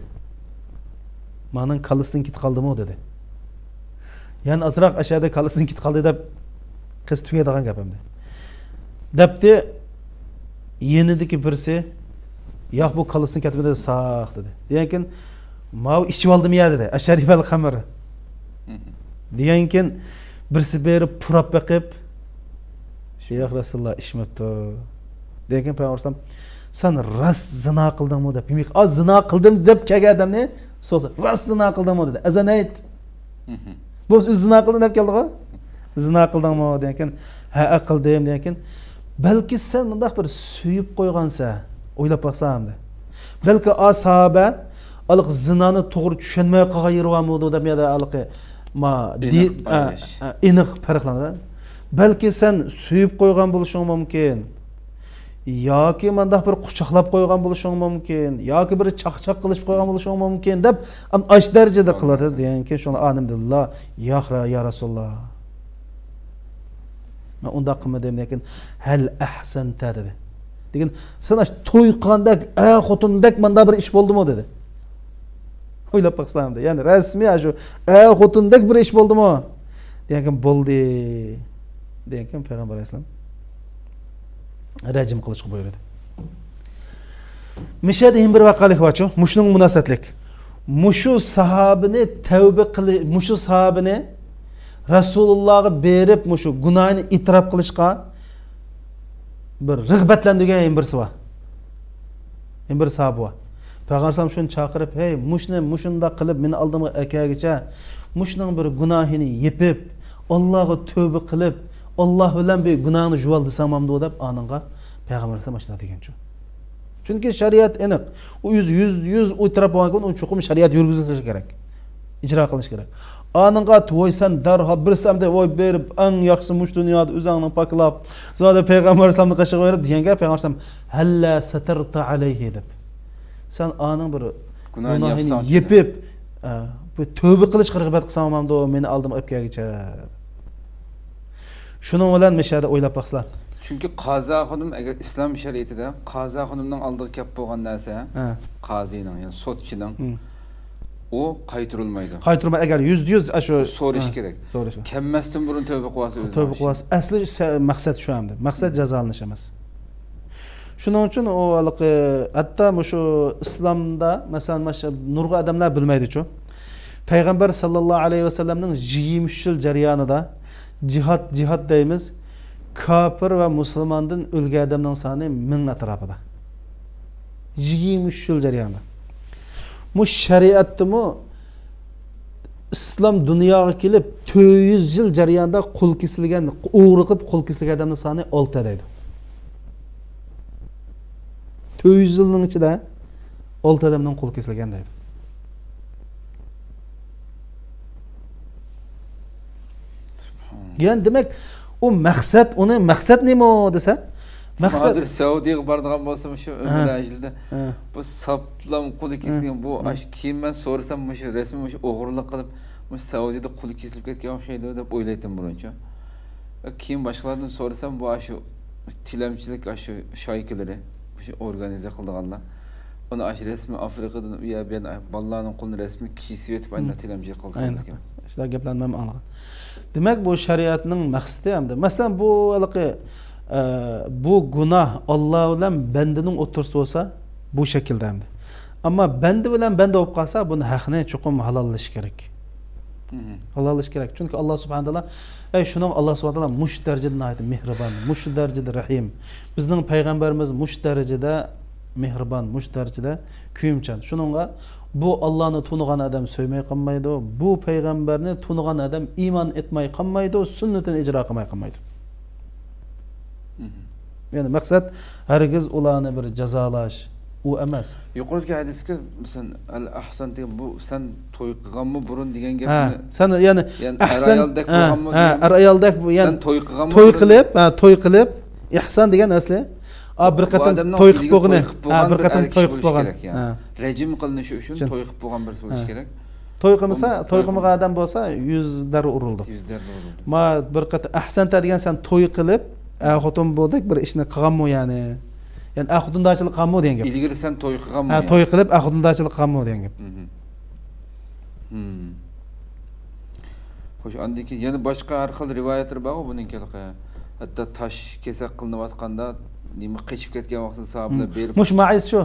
مانىڭ كاللىسىدىن كېتىپ قالدىمۇ دېدى. يەنە ئازراق ئەشەدە كاللىسىدىن كېتىپ قالدى دەپ قىز تۈگەيدىغان گەپ ئەمدى. دەپتى، يېنىدىكى بىرسى، ياق، بۇ كاللىسىدىن كەتمىدى، ساق دېدى. دېگەنكىن، ماۋۇ ئىچىۋالدىمۇ يا دېدى. ئەشرىبەل خەمر. دېگەنكىن، بىرسى بېرىپ پۇراپ بېقىپ، ياق، رەسۇلۇللا ئىچمەپتۇ. دېگەنكىن پەيغەمبەر ئەلەيھىسسالام، سەن راست زىنا قىلدىڭمۇ دەپ، يېمەك، ئا، زىنا قىلدىم دەپ كەلگەن ئادەمنى سورىسا، راست زىنا قىلدىڭمۇ دېدى. ئەزەن ئېيت. بولمىسا ئۆزى زىنا قىلدىم دەپ كەلدىغۇ. زىنا قىلدىڭمۇ دېگەنكىن، ھەئە قىلدىم دېگەنكىن، بەلكى سەن مۇنداق بىر سۆيۈپ قويغانسەن، ئويلاپ باقسام دە. بەلكى ئا ساھابە ھېلىقى زىنانى توغرا چۈشەنمەي قالغان يېرى بارمىدۇ دەپ يا ھېلىقى ما-، ئېنىق دى-، ئا، بايانلاش. ئا، ئېنىق پەرقلەندۈرە. بەلكى سەن سۆيۈپ قويغان بولۇشۇڭ مۇمكىن. ياكى مانداق بىر قۇچاقلاپ قويغان بولۇشۇڭ مۇمكىن، ياكى بىر چاقچاق قىلىشىپ قويغان بولۇشۇڭ مۇمكىن دەپ، ئاشۇ دەرىجىدە قىلىۋاتىدۇ دېگەنكى شۇڭا ئالىم دىللا، يا، يا رەسۇلاللا، مەن ئۇنداق قىلمىدىم، لېكىن ھەل ئەھسەنتە دېدى. دېگەن، سەن ئاشۇ توي قىلغاندەك، ئەر خوتۇندەك مانداق بىر ئىش بولدىمۇ دېدى. ئويلاپ باقسام دە. يەنى رەسمىي ئاشۇ ئەر خوتۇندەك بىر ئىش بولدىمۇ؟ دېگەنكىن بولدى. دېگەنكىن پەيغەمبەر ئەلەيھىسسالام رەجىم قىلىشقا بۇيرۇدى. مىشەدە يەنە بىر ۋەقەلىك بارچۇ، مۇشۇنىڭغا مۇناسىۋەتلىك. مۇشۇ ساھابىنى تەۋبە قىلى-، مۇشۇ ساھابىنى رەسۇلۇللاغا بېرىپ، مۇشۇ گۇناھىنى ئېتىراپ قىلىشقا بىر رىغبەتلەندۈرگەن يەنە بىرسى بار. يەنە بىر ساھابە بار. پەيغەمبەر ئەلەيھىسسالام شۇنى چاقىرىپ، ھەي، مۇشۇنى مۇشۇنداق قىلىپ مېنى ئالدىمغا ئەكەلگۈچە، مۇشۇنىڭ بىر گۇناھىنى يېپىپ، ئاللاغا تۆبە قىلىپ، ئاللا بىلەن بىر گۇناھىڭنى يۇيۇۋال دېسەڭ بولامدۇ دەپ ئانىڭغا پەيغەمبەر ئەلەيھىسسالام ئاشۇنداق دېگەنچۇ. چۈنكى شەرىئەت ئېنىق. ئۇ يۈز، يۈز، يۈز ئېتىراپ بولغاندىكىن ئۇنى چوقۇم شەرىئەت يۈرگۈزۈلۈشى كېرەك. ئىجرا قىلىنىشى كېرەك. ئانىڭغا ۋوي سەن دەرھال بىرسى ئەمدى ۋوي بېرىپ ئەڭ ياخشىسى مۇشۇ دۇنيادا ئۆزۈڭنى پاكلاپ، زادى پەيغەمبەر ئەلەيھىسسالامنى قېشىغا بېرىپ دېگەن گەپ پەيغەمبەر ئەلەيھىسسالام ھەللا سەتەرتە ئەلەيھى دەپ. سەن ئانىڭ بىر گۇناھىنى گۇناھىنى ياپساڭ يېپىپ، ئە، بىر تۆبە قىلىشقا رىغبەت قىلساڭ بولامدۇ، مېنى ئالدىمغا ئېلىپ كەلگۈچە. شۇنىڭ بىلەن مۇشۇ يەردە ئويلاپ باقسىلا. چۈنكى قازا خانىم، ئەگەر ئىسلام شەرىئىتىدە قازا خانىمنىڭ ئالدىغا كەپ بولغان نەرسە، ھە. قازىنىڭ، يەنى سوتچىنىڭ، ھىم. ئۇ قايتۇرۇلمايدۇ. قايتۇرما، ئەگەر يۈزدە يۈز ئاشۇ، سورىشى ھە، كېرەك. سورىشى. كەلمەستىن بۇرۇن تۆبە قىلىۋالسا ئۆزىنىڭ تۆبە ئىشى. قىلىۋالسا، ئەسلى سە-، مەقسەت شۇ ئەمدى. مەقسەت جازالىنىش ئەمەس. شۇنىڭ ئۈچۈن ئۇ ھېلىقى، ھەتتا مۇشۇ ئىسلامدا، مەسىلەن، مانا شۇ نۇرغۇن ئادەملەر بىلمەيدۇچۇ. پەيغەمبەر ساللاللاھۇ ئەلەيھى ۋەسەللەمنىڭ يىگىرمە ئۈچ يىل جەريانىدا جىھاد، جىھاد دەيمىز، كاپىر ۋە مۇسۇلماندىن ئۆلگەن ئادەمنىڭ سانى مىڭ ئەتراپىدا. يىگىرمە ئۈچ يىل جەريانىدا. مۇشۇ شەرىئەتتىمۇ ئىسلام دۇنياغا كېلىپ، تۆت يۈز يىل جەريانىدا قول كېسىلگەن، ئوغرى قىلىپ قول كېسىلگەن ئادەمنىڭ سانى ئالتە دەيدۇ. تۆت يۈز يىلنىڭ ئىچىدە ئالتە ئادەمنىڭ قولى كېسىلگەن دەيدۇ. يەنى دېمەك، ئۇ مەقسەت، ئۇنى مەقسەت نېمە دېسە، مەقسەت ھازىر سەئۇدىغا بارىدىغان بولسا، مۇشۇ ھە. ئۆمرە ھەجىدە ھە. بۇ ساپلام قولى ھە. كېسىلگەن، بۇ ھە. ئاش-، كېيىن مەن سورىسام، مۇشۇ رەسمىي مۇشۇ ئوغرىلىق قىلىپ، مۇشۇ سەئۇدىدا قولى كېسىلىپ كەتكەن ئوخشايدۇ دەپ ئويلايتتىم بۇرۇنچە. كېيىن باشقىلاردىن سورىسام، بۇ ئاشۇ تىلەمچىلىك ئاشۇ شايكىلىرى، مۇشۇ ئورگانىزە قىلىدىغانلار. ئۇنى ئاشۇ رەسمىي ئافرىقىدىن ئۇ يەر بۇ يەردىن بالىلارنىڭ قولىنى رەسمىي كېسىۋېتىپ، ئاندىن تىلەمچىلىك قىلسا ئاينى. شۇنداق گەپلەرنى مەن ئاڭلىغان. دېمەك، بۇ شەرىئەتنىڭ مەقسىتى ئەمدى. مەسىلەن، بۇ ھېلىقى، ئە، بۇ گۇناھ ئاللا بىلەن بەندىنىڭ ئوتتۇرىسىدا بولسا، بۇ شەكىلدە ئەمدى. ئەمما بەندە بىلەن بەندە بولۇپ قالسا، بۇنى ھەقنى چوقۇم ھالاللىشىش كېرەك. مم. ھالاللىشىش كېرەك. چۈنكى ئاللا سۇبھانەھۇ تائالا، ئەي، شۇنىڭ ئاللا سۇبھانەھۇ تائالا مۇشۇ دەرىجىدە ناھايىتى مېھرىبان، مۇشۇ دەرىجىدە رەھىم. بىزنىڭ پەيغەمبىرىمىز مۇشۇ دەرىجىدە مېھرىبان، مۇشۇ دەرىجىدە كۆيۈمچان. شۇنىڭغا بۇ ئاللانى تونۇغان ئادەم سۆيمەي قالمايدۇ، بۇ پەيغەمبەرنى تونۇغان ئادەم ئىمان ئېيتماي قالمايدۇ، سۈننىتىنى ئىجرا قىلماي قالمايدۇ. مم. يەنى مەقسەت ھەرگىز ئۇلارنى بىر جازالاش، ئۇ ئەمەس. يۇقىرىدىكى ھەدىسكە، مەسىلەن، ئەل ئەھسان دېگەن، بۇ سەن توي قىلغانمۇ بۇرۇن دېگەن ھە، گەپنى، سەن يەنى يەنى ئەھسان، ئەر ئايالدەك ھە، بولغانمۇ ھە، دېگەن ئەر ئايالدەك بۇ، يەنى سەن توي قىلغانمۇ توي بۇرۇن؟ قىلىپ، ھە، توي قىلىپ، ئەھسان دېگەن ئەسلى. ئا، بىر بۇ قېتىم ئادەمنىڭ توي قىلىپ ئىلگىرى بولغىنى. توي قىلىپ ھە، بولغان بىر بىر قېتىم ئەر توي كىشى قىلىپ بولۇشى بولغان. كېرەك، يەنى. ھە. رەجىم قىلىنىشى ئۈچۈن شۇ. توي قىلىپ بولغان بىرسى بولۇشى ھە. كېرەك. توي قىلمىسا، بۇ توي توي قىلمىغان ئادەم بولسا، يۈز دەررە ئۇرۇلىدۇ. يۈز دەررە ئۇرۇلىدۇ. ما بىر قېتىم ئەھسەنتە دېگەن سەن توي قىلىپ، ئەر خوتۇن بولدەك بىر ئىشنى قىلغانمۇ يەنى؟ يەنى ئەر خوتۇندارچىلىق قىلغانمۇ دېگەن گەپ. ئىلگىرى سەن توي قىلغانمۇ ھە، يا؟ توي قىلىپ ئەر خوتۇندارچىلىق قىلغانمۇ دېگەن گەپ. مم. مم. خوش، ئاندىن كېيىن يەنە باشقا ھەر خىل رىۋايەتلىرى بارغۇ بۇنىڭكى ھېلىقى. ھەتتا تاش كېسەك قىلىنىۋاتقاندا، نېمە قېچىپ كەتكەن ۋاقتىدا ساھابىلەر مم. بېرىپ مۇشۇ مائىز شۇ.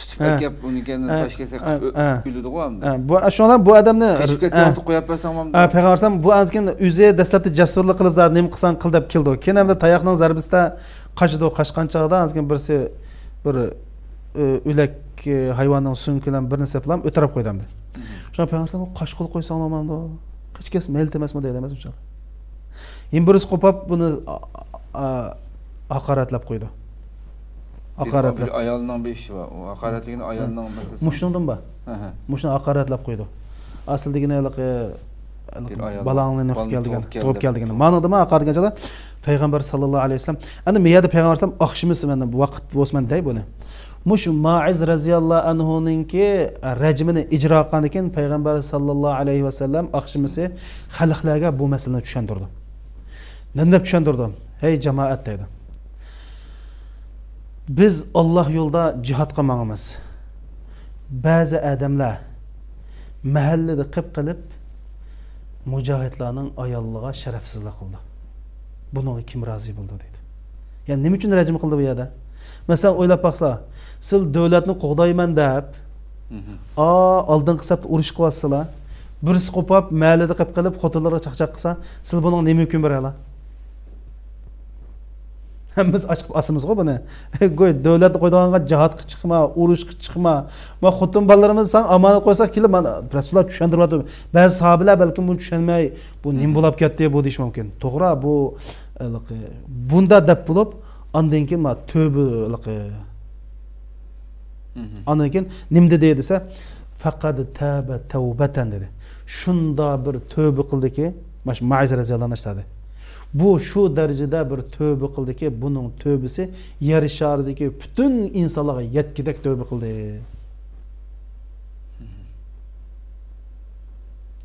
تۇتۇپ ھە. ئەكەپ، ئۇنى كەينىدىن ھە. تاش كېسەك ھە. قىلىپ ئۆ-، ھە. ئۆلىدىغۇ ئەمدى. ھە. بۇ، شۇڭا بۇ ئادەمنى قېچىپ كەتكەن ھە. ۋاقتىدا قويۇپ بەرسەڭ بولامدۇ؟ ھە، پەيغەمبەر ئەلەيھىسسالام بۇ ئاندىن كېيىن ئۆزى دەسلەپتە جەسۇرلۇق قىلىپ، زادى نېمە قىلساڭ قىل دەپ كېلىدۇ. كېيىن ئەمدى تاياقنىڭ زەربىسىدە قاچىدۇ. قاچقان چاغدا ئاندىن كېيىن بىرسى بىر، ئۆ-، ئۆلەك، ئە، ھايۋاننىڭ سۆڭىكى بىلەن بىر نەرسە بىلەن ئۆتۈرۈپ قويدى ئەمدى. مم. شۇڭا پەيغەمبەر ئەلەيھىسسالام، قاچقىلى قويساڭ بولامدۇ؟ قېچىپ كەتسە مەيلى ئەمەسمۇ دەيدۇ ئەمەسمۇ؟ يەنە بىرسى قوپاپ بۇنى، ئا-، ئا-، ھاقارەتلەپ قويىدۇ. بىر، ھاقارەتلەپ. بىر ئايالنىڭ بىر ئىشى بار. ئۇ ھاقارەتلىگىنى ئايالنىڭ مەسىلىسى. مۇشۇنىڭدىن بار. ھە، ھە. مۇشۇنى ھاقارەتلەپ قويىدۇ. ئەسلىدىكىنى ھېلىقى، ھېلىقى بىر ئايال بالاڭنى بالىنى تۇغۇپ كەلدىكەن، تۇغۇپ كەلدىكەن. تۇغۇپ. مانا دېمە ھاقارەت دېگەن چاغدا پەيغەمبەر ساللاللاھۇ ئەلەيھى ۋەسەللەم. ئەنە مۇ يەردە پەيغەمبەر ئەلەيھىسسالام ئاخشىمىسى مەن ۋاقىت بولسا مەن دەي بۇنى. مۇشۇ مائىز رەزىياللاھۇ ئەنھۇنىڭكى رەجمىنى ئىجرا قىلغاندىن كېيىن پەيغەمبەر ساللاللاھۇ ئەلەيھى ۋەسەللەم ئاخشىمىسى خەلقلەرگە بۇ مەسىلىنى چۈشەندۈردى. نېمە دەپ چۈشەندۈردى؟ ھەي جامائەت دەيدۇ. بىز ئاللا يولىدا جىھادقا ماڭىمىز. بەزى ئادەملەر مەھەللىدە قېپ قېلىپ، مۇجاھىدلارنىڭ ئاياللىرىغا شەرەپسىزلىك قىلدى. بۇنىڭغا كىم رازى بولىدۇ دەيدۇ. يا نېمە ئۈچۈن رەجىم قىلدى بۇ يەردە؟ مەسىلەن، ئويلاپ باقسىلا، سىز دۆلەتنى قوغدايمەن دەپ، مم. ئا، ئالدىنقى سەپتە ئۇرۇش قىلىۋاتسىلا، بىرسى قوپاپ، مەھەللىدە قېپ قېلىپ، خوتۇنلىرىغا چاقچاق قىلسا، سىز بۇنىڭغا نېمە ھۆكۈم بېرەلا؟ ھەممىمىز ئاچىقىپ ئاسىمىزغۇ بۇنى. گوي، دۆلەتنى قويىدىغانغا جىھادقا چىقما، ئۇرۇشقا چىقما. ما خوتۇن بالىلىرىمىز ساڭا ئامانەت قويساق كېلىپ، مانا رەسۇلۇللا چۈشەندۈرۈۋاتىدۇ. بەزى ساھابىلەر بەلكىم بۇنى چۈشەنمەي، بۇ نېمە مم. بولاپ كەتتى بۇ دېيىشى مۇمكىن. توغرا، بۇ، ھېلىقى، بۇندا دەپ بولۇپ، ئاندىن كېيىن ما تۆبە، ھېلىقى، مم. ئاندىن كېيىن نېمە دېدى دېسە، فەقەد تابە تەۋبەتەن دېدى. شۇنداق بىر تۆبە قىلدىكى، ماش-، مائىز رەزىياللاھۇ ئەنھۇ دەدى. بۇ شۇ دەرىجىدە بىر تۆبە قىلدىكى، بۇنىڭ تۆبىسى يەر شارىدىكى پۈتۈن ئىنسانلارغا يەتكۈدەك تۆبە قىلدى.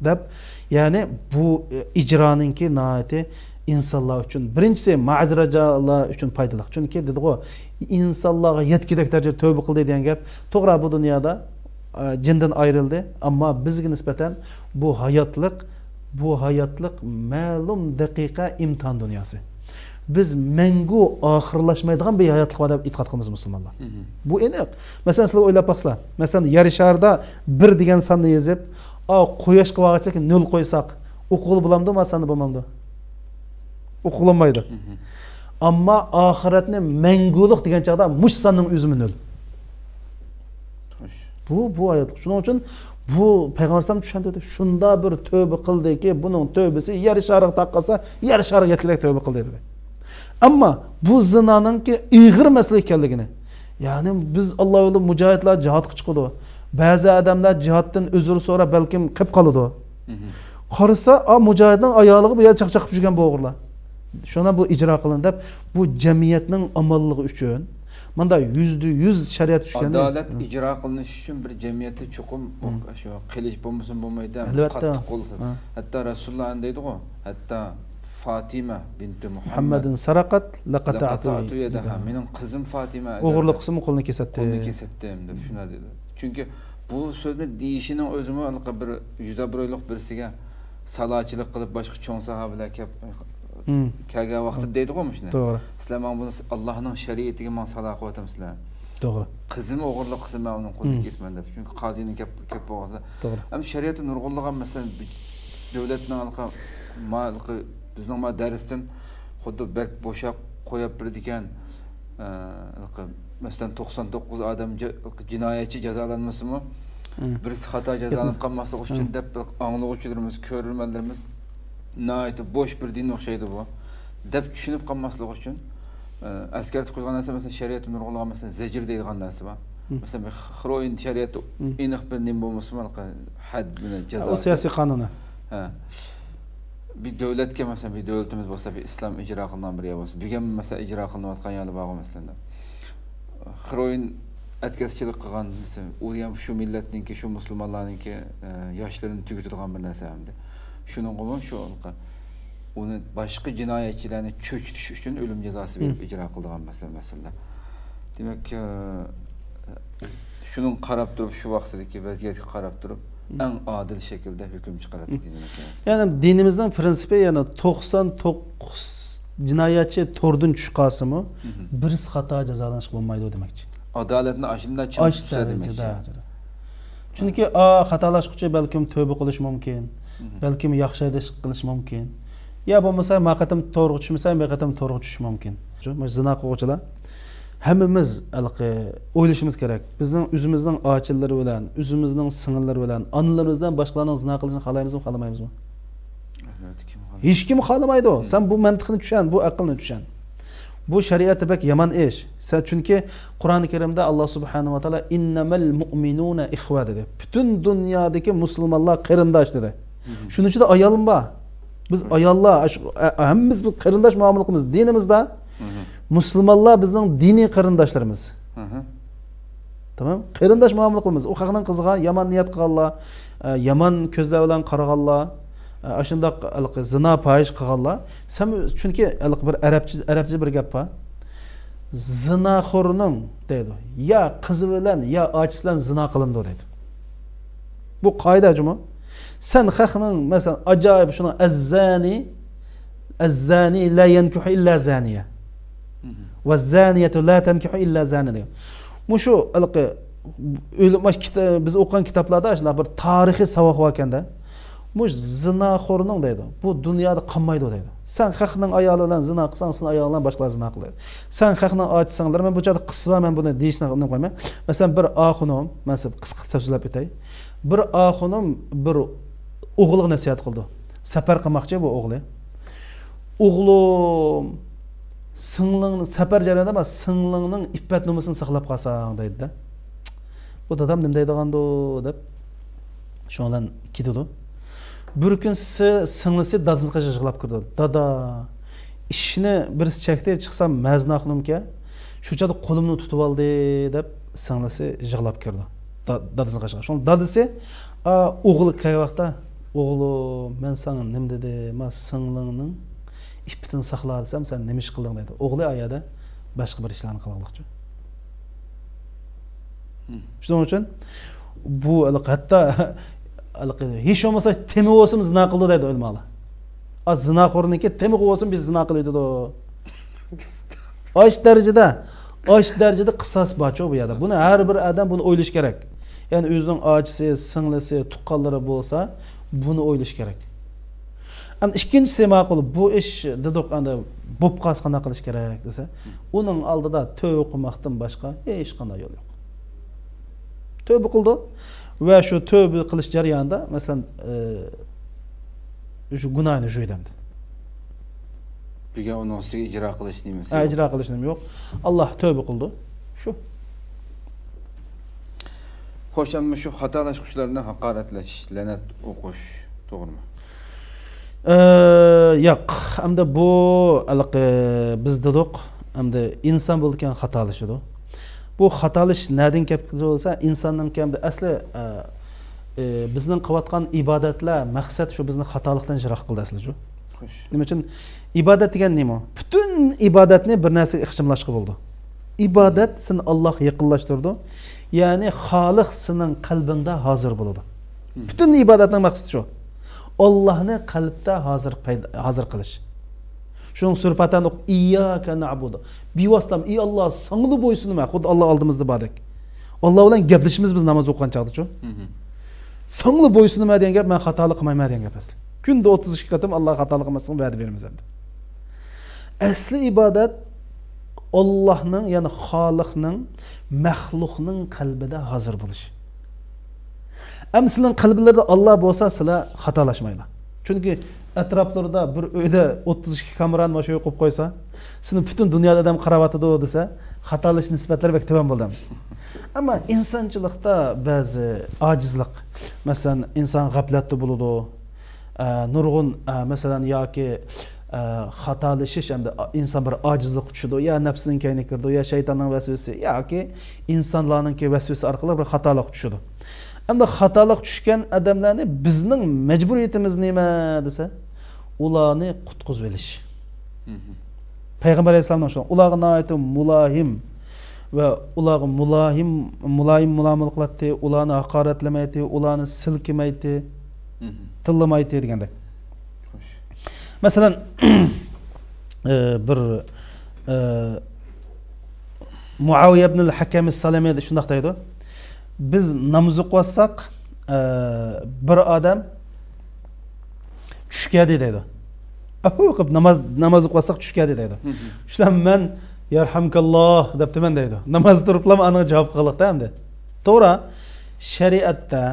دەپ، يەنى بۇ ئىجرانىڭكى ناھايىتى ئىنسانلار ئۈچۈن، بىرىنچىسى، مائىز رەزىياللاھۇ ئەنھۇ ئۈچۈن پايدىلىق. چۈنكى دېدىغۇ، ئىنسانلارغا يەتكۈدەك دەرىجىدە تۆبە قىلدى دېگەن گەپ. توغرا، بۇ دۇنيادا، ئە، جېنىدىن ئايرىلدى، ئەمما بىزگە نىسبەتەن بۇ ھاياتلىق، بۇ ھاياتلىق مەلۇم دەقىقە ئىمتىھان دۇنياسى. بىز مەڭگۈ ئاخىرلاشمايدىغان بىر ھاياتلىق بار دەپ ئېتىقاد قىلىمىز مۇسۇلمانلار. مم. بۇ ئېنىق. مەسىلەن، سىلەر ئويلاپ باقسىلا. مەسىلەن، يەر شارىدا بىر دېگەن ساننى يېزىپ، ئا، قۇياشقا بارغۇچىلىك نۆل قويساق، ئوقۇغىلى بولامدۇ، ما ساننى بولمامدۇ؟ ئوقۇغىلى بولمايدۇ. مم. ئەمما ئاخىرەتنى مەڭگۈلۈك دېگەن چاغدا مۇشۇ ساننىڭ ئۆزىمۇ نۆل. خوش. بۇ، بۇ ئايەتلىك. شۇنىڭ ئۈچۈن بۇ پەيغەمبەر ئەلەيھىسسالام چۈشەندۈردى. شۇنداق بىر تۆبە قىلدىكى، بۇنىڭ تۆبىسى يەر شارىغا تاقالسا، يەر شارىغا يەتكۈدەك تۆبە قىلدى دېدى. ئەمما بۇ زىنانىڭكى ئېغىر مەسىلە ئىكەنلىكىنى، يەنى بىز ئاللا يولىدا مۇجاھىدلار جىھادقا چىقىدۇ. بەزى ئادەملەر جىھادتىن ئۆزرە سوراپ بەلكىم قېلىپ قالىدۇ. قارىسا، ئا، مۇجاھىدنىڭ ئايالىغا بۇ يەردە چاقچاق قىلىپ يۈرگەن بۇ ئوغرىلار. شۇنا بۇ ئىجرا قىلىندى دەپ، بۇ جەمئىيەتنىڭ ئامانلىقى ئۈچۈن، مۇندا يۈزدە يۈز شەرىئەت چۈشكەن. ئادالەت ئىجرا قىلىنىشى ئۈچۈن بىر جەمئىيەتتە چوقۇم شۇ قىلىش بولمىسىمۇ بولمايدۇ، ئەلۋەتتە. قاتتىق قول. ھەتتا رەسۇلۇللا دەيدىغۇ، ھەتتا فاتىمە بىنتى مۇھەممەد سەرەقەت لەقەتەئتۇ يەدەھا. مېنىڭ قىزىم فاتىمە ئەگەر ئوغرىلىق قىلسىمۇ قولىنى كېسەتتىم. قولىنى كېسەتتىم دەپ شۇنداق دېدى. چۈنكى بۇ سۆزنى دېيىشىنىڭ ئۆزىمۇ ھېلىقى بىر يۈز ئابرويلۇق بىرسىگە سالاچىلىق قىلىپ، باشقا چوڭ ساھابىلەر كەپ، كەلگەن ۋاقتىدا دەيدىغۇ مۇشۇنى. توغرا. سىلەر ماڭا بۇنى ئاللانىڭ شەرىئىتىگە ماڭا سالا قىلىۋاتامسىلەر. توغرا. قىزىم ئوغرىلىق قىلسا، مەن ئۇنىڭ قولىنى كېسىمەن دەپ. چۈنكى قازىنىڭ كەپ، كەپ بولغانسا. توغرا. ئەمما شەرىئەتتە نۇرغۇنلىغان، مەسىلەن، بىر دۆلەتنىڭ ھېلىقى ما-، ھېلىقى بىزنىڭ ما دەرستىن خۇددى بەك بوشاپ قويۇپ بېرىدىكەن. ئە، ھېلىقى، مەسىلەن، توقسان توققۇز ئادەم جا-، جىنايەتچى جازالانمىسىمۇ، بىرسى خاتا جازالىنىپ قالماسلىقى ئۈچۈن دەپ، بىر ئاڭلىغۇچىلىرىمىز، كۆرۈرمەنلىرىمىز ناھايىتى بوش بىر دىن ئوخشايدۇ بۇ، دەپ چۈشىنىپ قالماسلىقى ئۈچۈن، ئە، ئەسكەرتىپ قويغان نەرسە، مەسىلەن، شەرىئەتتە نۇرغۇنلىغان، مەسىلەن، زەجىر دەيدىغان نەرسە بار. مەسىلەن، بىر خىروئىن شەرىئەتتە ئېنىق بىر نېمە بولمىسىمۇ، ھەد بىلەن ئۇ جازاسى. سىياسىي قانۇنى. ھە. بىر دۆلەتكە، مەسىلەن، بىر دۆلىتىمىز بولسا، بىر ئىسلام ئىجرا قىلىنغان بىر يەر بولسا، بۈگۈن، مەسىلەن، ئىجرا قىلىنىۋاتقان يەرلەر بارغۇ، مەسىلەن. خىروئىن ئەتكەسچىلىك قىلغان، مەسىلەن، ئۇ يەم شۇ مىللەتنىڭكى، شۇ مۇسۇلمانلارنىڭكى، ئە، ياشلىرىنى تۈگىتىدىغان بىر نەرسە ئەمدى. شۇنىڭغىمۇ شۇ، ئۇنى باشقا جىنايەتچىلەرنى چۆچۈتۈش ئۈچۈن ئۆلۈم جازاسى بېرىپ ئىجرا قىلىدىغان مەسىلە، مەسىلىلەر. دېمەك، ئە، شۇنىڭغا قاراپ تۇرۇپ، شۇ ۋاقتىدىكى ۋەزىيەتكە قاراپ تۇرۇپ، ئەڭ ئادىل شەكىلدە ھۆكۈم چىقىراتتى دىنىمىز. يەنى دىنىمىزنىڭ پرىنسىپى، يەنى توقسان توققۇز جىنايەتچى توردىن چۈشۈپ قالسىمۇ، بىرسى خاتا جازالىنىشقا بولمايدۇ دېمەكچى. ئادالەتنى ئاشۇنداق چىڭ تۇتسا دېمەكچى. چۈنكى، ئا، خاتالاشقۇچى بەلكىم تۆبە قىلىشى مۇمكىن، بەلكىم ياخشى ھەدىس قىلىشى مۇمكىن. يا بولمىسا، ما قېتىم تورغا چۈشمىسە، بۇ قېتىم تورغا چۈشۈشى مۇمكىن. شۇ، مۇشۇ زىنا قىلغۇچىلار. ھەممىمىز ھېلىقى ئويلىشىمىز كېرەك. بىزنىڭ ئۆزىمىزنىڭ ئاچىلىرى بىلەن، ئۆزىمىزنىڭ سىڭىللىرى بىلەن، ئانىلىرىمىز بىلەن باشقىلارنىڭ زىنا قىلىشىنى خالايمىزمۇ، خالىمايمىزمۇ؟ ئەلۋەتتە، كىم خالىمايدۇ؟ سەن بۇ مەنتىقنى چۈشەن، بۇ ئەقىلنى چۈشەن. بۇ شەرىئەتتە بەك يامان ئىش. سەن، چۈنكى قۇرئانى كەرىمدە ئاللا سۇبھانەھۇ ۋە تائالا «ئىننەمەل مۇئمىنۇنە ئىخۋە» دېدى. پۈتۈن دۇنيادىكى مۇسۇلمانلار قېرىنداش دېدى. شۇنىڭ ئىچىدە ئايالمۇ بار. بىز ئاياللار، ئەش-، ئە-، ھەممىمىز بىز قېرىنداش مۇئامىلە قىلىمىز. دىنىمىزدا مۇسۇلمانلار بىزنىڭ دىنىي قېرىنداشلىرىمىز. تامام؟ قېرىنداش مۇئامىلە قىلىمىز. ئۇ خەقنىڭ قىزىغا يامان نىيەت قىلغانلار، ئە، يامان كۆزلەر بىلەن قارىغانلار، ئە، ئاشۇنداق ھېلىقى زىنا، پاھىشە قىلغانلار. سەن، چۈنكى ھېلىقى بىر ئەرەبچە، ئەرەبچە بىر گەپ بار. زىناخورنىڭ دەيدۇ، يا قىزى بىلەن، يا ئاچىسى بىلەن زىنا قىلىنىدۇ دەيدۇ. بۇ قائىدە جۇمۇ. سەن خەقنىڭ، مەسىلەن، ئاجايىپ شۇنىڭ «ئەززانى، ئەززانى لا يەنكىھۇ ئىللا زانىيە. ۋەززانىيەتۇ لا تەنكىھۇ ئىللا زانى» دېگەن. مۇشۇ ھېلىقى ئۆلۈم، ماش-، كىتا-، بىز ئوقۇغان كىتابلاردا شۇنداق بىر تارىخىي ساۋاق باركەندە. مۇشۇ زىناخورنىڭ دەيدۇ، بۇ دۇنيادا قالمايدۇ دەيدۇ. سەن خەقنىڭ ئايالى بىلەن زىنا قىلساڭ، سېنىڭ ئايالىڭ بىلەن باشقىلار زىنا قىلىدۇ. سەن خەقنىڭ ئاچىسىڭلار، مەن بۇ چاغدا قىسسا بار، مەن بۇنى دېيىشنى ئۇنتۇپ قويماي. مەسىلەن، بىر ئاخۇنۇم، مەن سىزگە قىسقا تەپسىللەپ ئۆتەي. بىر ئاخۇنۇم بىر ئوغلىغا نەسىھەت قىلىدۇ. سەپەر قىلماقچى بۇ ئوغلى. «ئوغلۇم، سىڭلىڭ، سەپەر جەريانىدا سىڭلىڭنىڭ ئىپپەت نومۇسىنى ساقلاپ قالساڭ» دەيدۇ-دە. بۇ دادام نېمە دەيدىغاندۇ دەپ شۇنىڭ بىلەن كېتىدۇ. بىر كۈن سى-، سىڭلىسى دادىسىنىڭ قېشىغا يىغلاپ كىرىدۇ. «دادا، ئىشىكنى بىرسى چەكتى، چىقسام مەزىن ئاخۇنۇمكەن. شۇ چاغدا قولۇمنى تۇتۇۋالدى» دەپ سىڭلىسى يىغلاپ كىرىدۇ. دا-، دادىسىنىڭ قېشىغا. شۇڭا دادىسى، ئا، ئوغلى كەلگەن ۋاقىتتا، «ئوغلۇم، مەن ساڭا نېمە دېدىم؟ ما سىڭلىڭنىڭ ئىپپىتىنى ساقلا دېسەم، سەن نېمە ئىش قىلدىڭ؟» دەيدۇ. ئوغلى ئا يەردە باشقا بىر ئىشلارنى قىلغانلىقچۇ. شۇنىڭ ئۈچۈن بۇ ھېلىقى ھەتتا ھېلىقى ھېچ بولمىسا تېمى بولسىمۇ زىنا قىلىدۇ دەيدۇ ئۆلىمالار. ئا، زىناخورنىڭكى تېمىغا بولسىمۇ بىز زىنا قىلىۋېتىدۇ. ئاش دەرىجىدە، ئاش دەرىجىدە قىساس بارچۇ بۇ يەردە. بۇنى ھەر بىر ئادەم بۇنى ئويلىشى كېرەك. يەنى ئۆزىنىڭ ئاچىسى، سىڭلىسى، تۇغقانلىرى بولسا بۇنى ئويلىشى كېرەك. ئەمدى ئىككىنچىسى ماقۇل، بۇ ئىش دېدۇق، ئەمدى بولۇپ قالسا قانداق قىلىش كېرەك دېسە، ئۇنىڭ ئالدىدا تۆۋە قىلماقتىن باشقا ھېچقانداق يول يوق. تۆۋبە قىلىدۇ. ۋە شۇ تۆۋبە قىلىش جەريانىدا، مەسىلەن، ئى، شۇ گۇناھىنى يۇيىدۇ ئەمدى. بىگە ئۇنىڭ ئۈستىگە ئىجرا قىلىش نېمىسى ئە، يوق. ئىجرا قىلىش نېمە يوق. ئاللا تۆۋبە قىلىدۇ. شۇ. خوش، ئەمما شۇ خاتالاشقۇچىلارنى ھاقارەتلەش، لەنەت ئوقۇش توغرىمۇ؟ ئى، ياق. ئەمدى بۇ، ھېلىقى، بىز دېدۇق، ئەمدى ئىنسان بولىدىكەن، خاتالىشىدۇ. بۇ خاتالىشىش نەدىن كەپ چىقىدۇ دېسە، ئىنساننىڭكى ئەمدى ئەسلى، ئى، ئى، بىزنىڭ قىلىۋاتقان ئىبادەتلەر، مەقسەت شۇ بىزنى خاتالىقتىن يىراق قىلىدۇ ئەسلى شۇ. خوش. نېمە ئۈچۈن؟ ئىبادەت دېگەن نېمە؟ پۈتۈن ئىبادەتنى بىر نەرسىگە ئىخچاملاشقا بولىدۇ. ئىبادەت سېنى ئاللاغا يېقىنلاشتۇرىدۇ. يەنى خالىق سېنىڭ قەلبىڭدە ھازىر بولىدۇ. مم. پۈتۈن ئىبادەتنىڭ مەقسىتى شۇ. ئاللاھنى قەلبتە ھازىر پەيدا، ھازىر قىلىش. شۇنىڭ سۈرە پاتىھەنى ئوقۇپ، «ئىيياكە نەئبۇدۇ». بىۋاسىتە، ئى ئاللا، ساڭىلا بويسۇنىمەن. خۇددى ئاللا ئالدىمىزدا باردەك. ئاللا بىلەن گەپلىشىمىز بىز ناماز ئوقۇغان چاغدىچۇ. مم. ساڭلا بويسۇنىمەن دېگەن گەپ، مەن خاتالىق قىلمايمەن دېگەن گەپ ئەسلى. كۈندە ئوتتۇز ئىككى قېتىم ئاللاغا خاتالىق قىلماسلىقنى ۋەدە بېرىمىز ئەمدى. ئەسلى ئىبادەت ئاللاھنىڭ، يەنى خالىقنىڭ مەخلۇقنىڭ قەلبىدە ھازىر بولۇشى. ئەمما سىلەرنىڭ قەلبىلەردە ئاللا بولسا، سىلەر خاتالاشمايلا. چۈنكى ئەتراپلىرىدا بىر ئۆيدە ئوتتۇز ئىككى كامېرانى مانا شۇ قويۇپ قويسا، سېنى پۈتۈن دۇنيادا ئادەم قاراۋاتىدۇ دېسە، خاتالىشىش نىسبەتلىرى بەك تۆۋەن بولىدۇ. ئەمما ئىنسانچىلىقتا بەزى ئاجىزلىق، مەسىلەن، ئىنسان غەپلەتتە بولىدۇ، ئە، نۇرغۇن، ئە، مەسىلەن، ياكى، ئە، خاتالىشىش، ئەمدى ئىنسان بىر ئاجىزلىققا چۈشىدۇ، يا نەپسىنىڭ كەينىگە كىرىدۇ، يا شەيتاننىڭ ۋەسۋەسىسى، ياكى ئىنسانلارنىڭكى ۋەسۋەسىسى ئارقىلىق بىر خاتالىققا چۈشىدۇ. ئەمدى خاتالىققا چۈشكەن ئادەملەرنى بىزنىڭ مەجبۇرىيىتىمىز نېمە دېسە، ئۇلارنى قۇتقۇزۇۋېلىش. مم. پەيغەمبەر ئەلەيھىسسالامنىڭ شۇ، ئۇلارغا ناھايىتى مۇلايىم ۋە ئۇلارغا مۇلايىم، مۇلايىم مۇلامىلە قىلاتتى، ئۇلارنى ھاقارەتلىمەيتتى، ئۇلارنى سىلكىمەيتتى، مم. تىللىمايتتى دېگەندەك. خوش. مەسىلەن، ئى، بىر، ئى، مۇئاۋىيە ئىبنىل ھەكەم سەلەمى شۇنداق دەيدۇ، بىز ناماز ئوقۇۋاتساق، ئى، بىر ئادەم چۈش كەلدى دەيدۇ. ئەھۇ قىلىپ ناماز، ناماز ئوقۇۋاتساق چۈش كەلدى دەيدۇ. مم. شۇلار مەن يەرھەمكاللا دەپتىمەن دەيدۇ. ناماز تۇرۇپلا ئاڭا جاۋاب قىلغانلىقتا ئەمدى. توغرا، شەرىئەتتە،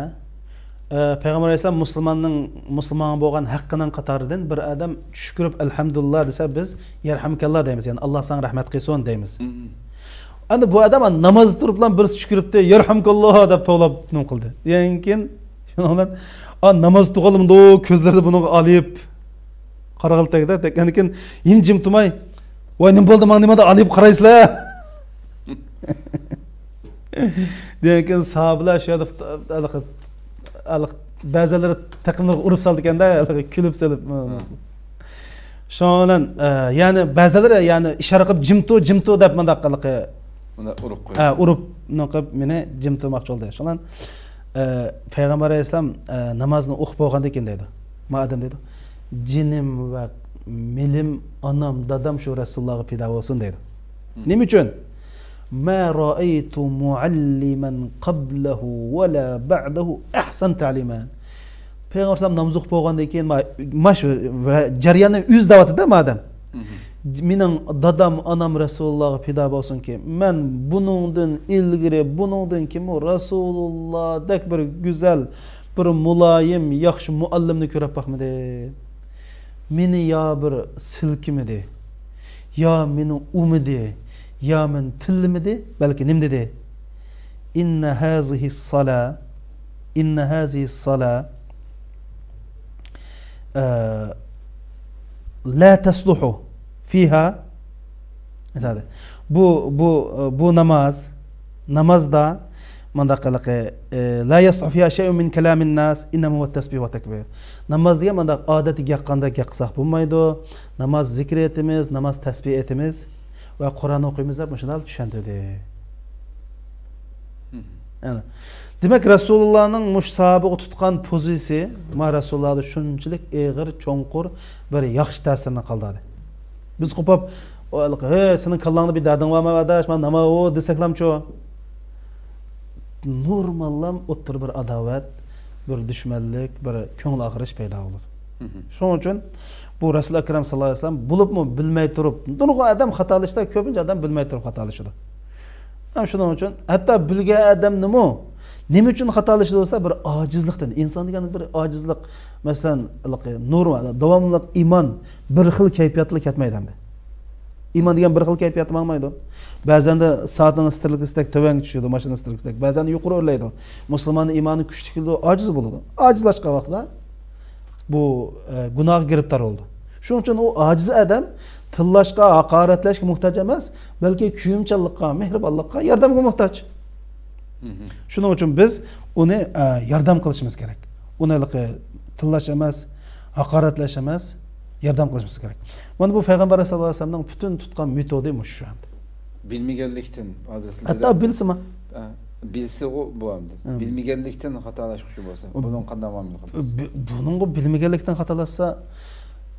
ئە، پەيغەمبەر ئەلەيھىسسالام مۇسۇلماننىڭ، مۇسۇلمانغا بولغان ھەققىنىڭ قاتارىدىن بىر ئادەم چۈش كۆرۈپ ئەلھەمدۇلىللا دېسە، بىز يەرھەمكاللا دەيمىز. يەنى ئاللا ساڭا رەھمەت قىلسۇن دەيمىز. مم. ئەمدى بۇ ئادەم نامازدا تۇرۇپلا بىرسى چۈش كۆرۈپتۇ، يەرھەمكاللا دەپ توۋلاپ نېمە قىلدى. دېگەندىن كېيىن شۇنىڭ بىلەن، ئا، ناماز تۇغانلىمىدۇ، كۆزلىرىدە بۇنىڭغا ئالىيىپ قارىغىلى تەگدى. تەگكەندىن كېيىن يەنە جىم تۇرماي، ۋاي، نېمە بولدى ماڭا، نېمە ئالىيىپ قارايسىلەر؟ دېگەندىن كېيىن ساھابىلەر شۇ يەردە ھېلىقى، ھېلىقى بەزىلىرى تېقىملىرىغا ئۇرۇپ سالىدىكەندە، ھېلىقى كۈلۈپ سېلىپ. ھە. شۇنىڭ بىلەن، ئە، يەنى بەزىلىرى يەنى ئىشارە قىلىپ، «جىم تۇر، جىم تۇر» دەپ مۇنداق ھېلىقى، مۇنداق ئۇرۇپ قويۇپ. ھە، ئۇرۇپ، مۇنداق قىلىپ مېنى جىم تۇرماقچى بولدى. شۇنىڭ بىلەن، ئە، پەيغەمبەر ئەلەيھىسسالام، ئە، نامازنى ئوقۇپ بولغاندىن كېيىن دەيدۇ. ما ئادەم دەيدۇ، «جېنىم ۋە مېلىم، ئانام، دادام شۇ رەسۇلۇللاغا پىدا بولسۇن» دەيدۇ. مم. نېمە ئۈچۈن؟ «ما رەئەيتۇ مۇئەللىمەن قەبلەھۇ ۋە لا بەئدەھۇ ئەھسەن تەلىمەن.» پەيغەمبەر ئەلەيھىسسالام ناماز ئوقۇپ بولغاندىن كېيىن، ما-، ماش ۋە جەرياننى ئۆزى دەۋاتىدۇ، ما ئادەم. مم. «مېنىڭ دادام، ئانام رەسۇلۇللاغا پىدا بولسۇنكى، مەن بۇنىڭدىن ئىلگىرى، بۇنىڭدىن كېيىنمۇ رەسۇلۇللادەك بىر گۈزەل، بىر مۇلايىم، ياخشى مۇئەللىمنى كۆرۈپ باقمىدىم. مېنى يا بىر سىلكىمىدى، يا مېنى ئۇمىدى، يا مېنى تىللىمىدى، بەلكى نېمە دېدى؟ إن هذه الصلاة، إن هذه الصلاة، ئە، لا تصلح فيها»، بۇ، بۇ، بۇ ناماز، نامازدا مانداق قىلىقى، ئە، «لا يصلح فيها شيء من كلام الناس، إنما هو التسبيح والتكبير.» ناماز دېگەن مانداق ئادەتتە گەپ قىلغاندەك گەپ قىلساق بولمايدۇ. ناماز زىكىر ئېيتىمىز، ناماز تەسبىھ ئېيتىمىز ۋە قۇرئان ئوقۇيمىز دەپ مۇشۇنداق چۈشەندۈردى. مم. يەنى، دېمەك، رەسۇلۇللانىڭ مۇشۇ ساھابىغا تۇتقان پوزىتسىيىسى، ما رەسۇلۇللادا شۇنچىلىك ئېغىر، چوڭقۇر بىر ياخشى تەسىرنى قالدۇردى. بىز قوپۇپ، «ھەي، سېنىڭ كاللاڭدا بىر دەردىڭ بارمۇ، ئاداش؟ مانا ناما ئۇ» دېسەكلامچۇ؟ نورماللام ئوتتۇرا بىر ئاداۋەت، بىر دۈشمەنلىك، بىر كۆڭۈل ئاغرىش پەيدا بولىدۇ. مم. شۇنىڭ ئۈچۈن بۇ رەسۇل ئەكرەم ساللاللاھۇ ئەلەيھى ۋەسەللەم بولۇپمۇ بىلمەي تۇرۇپ، نۇرغۇن ئادەم خاتالىشىدۇ، كۆپىنچە ئادەم بىلمەي تۇرۇپ خاتالىشىدۇ. ھەم شۇنىڭ ئۈچۈن ھەتتا بىلگەن ئادەمنىمۇ نېمە ئۈچۈن خاتالىشىدۇ دېسە، بىر ئاجىزلىقتىن. ئىنسان دېگەن بىر ئاجىزلىق. مەسىلەن، ھېلىقى نورمال، داۋاملىق ئىمان بىر خىل كەيپىياتلا كەتمەيدۇ ئەمدى. ئىمان دېگەن بىر خىل كەيپىياتتا ماڭمايدۇ. بەزەندە سائەتنىڭ سترېلكىسىدەك تۆۋەنگە چۈشىدۇ، ماشىنا سترېلكىسىدەك. بەزەندە يۇقىرى ئۆرلەيدۇ. مۇسۇلماننىڭ ئىمانى كۈچلۈك بولىدۇ، ئاجىز بولىدۇ. ئاجىزلاشقان ۋاقتىدا بۇ، ئە، گۇناھقا گىرىپتار بولىدۇ. شۇنىڭ ئۈچۈن ئۇ ئاجىز ئادەم تىللاشقا، ھاقارەتلەشكە موھتاج ئەمەس، بەلكى كۆيۈمچانلىققا، مېھرىبانلىققا، ياردەمگە موھتاج. مھم. شۇنىڭ ئۈچۈن بىز ئۇنى، ئە، ياردەم قىلىشىمىز كېرەك. ئۇنى ھېلىقى تىللاش ئەمەس، ھاقارەتلەش ئەمەس، ياردەم قىلىشىمىز كېرەك. مانا بۇ پەيغەمبەر سەللەللاھۇ ئەلەيھى ۋەسەللەمنىڭ پۈتۈن تۇتقان مېتودى مۇشۇ شۇ ئەمدى. بىلمىگەنلىكتىن، ھازىر سىز ھەتتا دېگەن بىلسىمۇ. ئە، بىلسىغۇ بۇ ئەمدى. ھە. بىلمىگەنلىكتىن خاتالاشقۇچى بولسا، ئۇ بۇنىڭ قانداق مۇئامىلە قىلىمىز؟ بۇ-، بۇنىڭغا بىلمىگەنلىكتىن خاتالاشسا،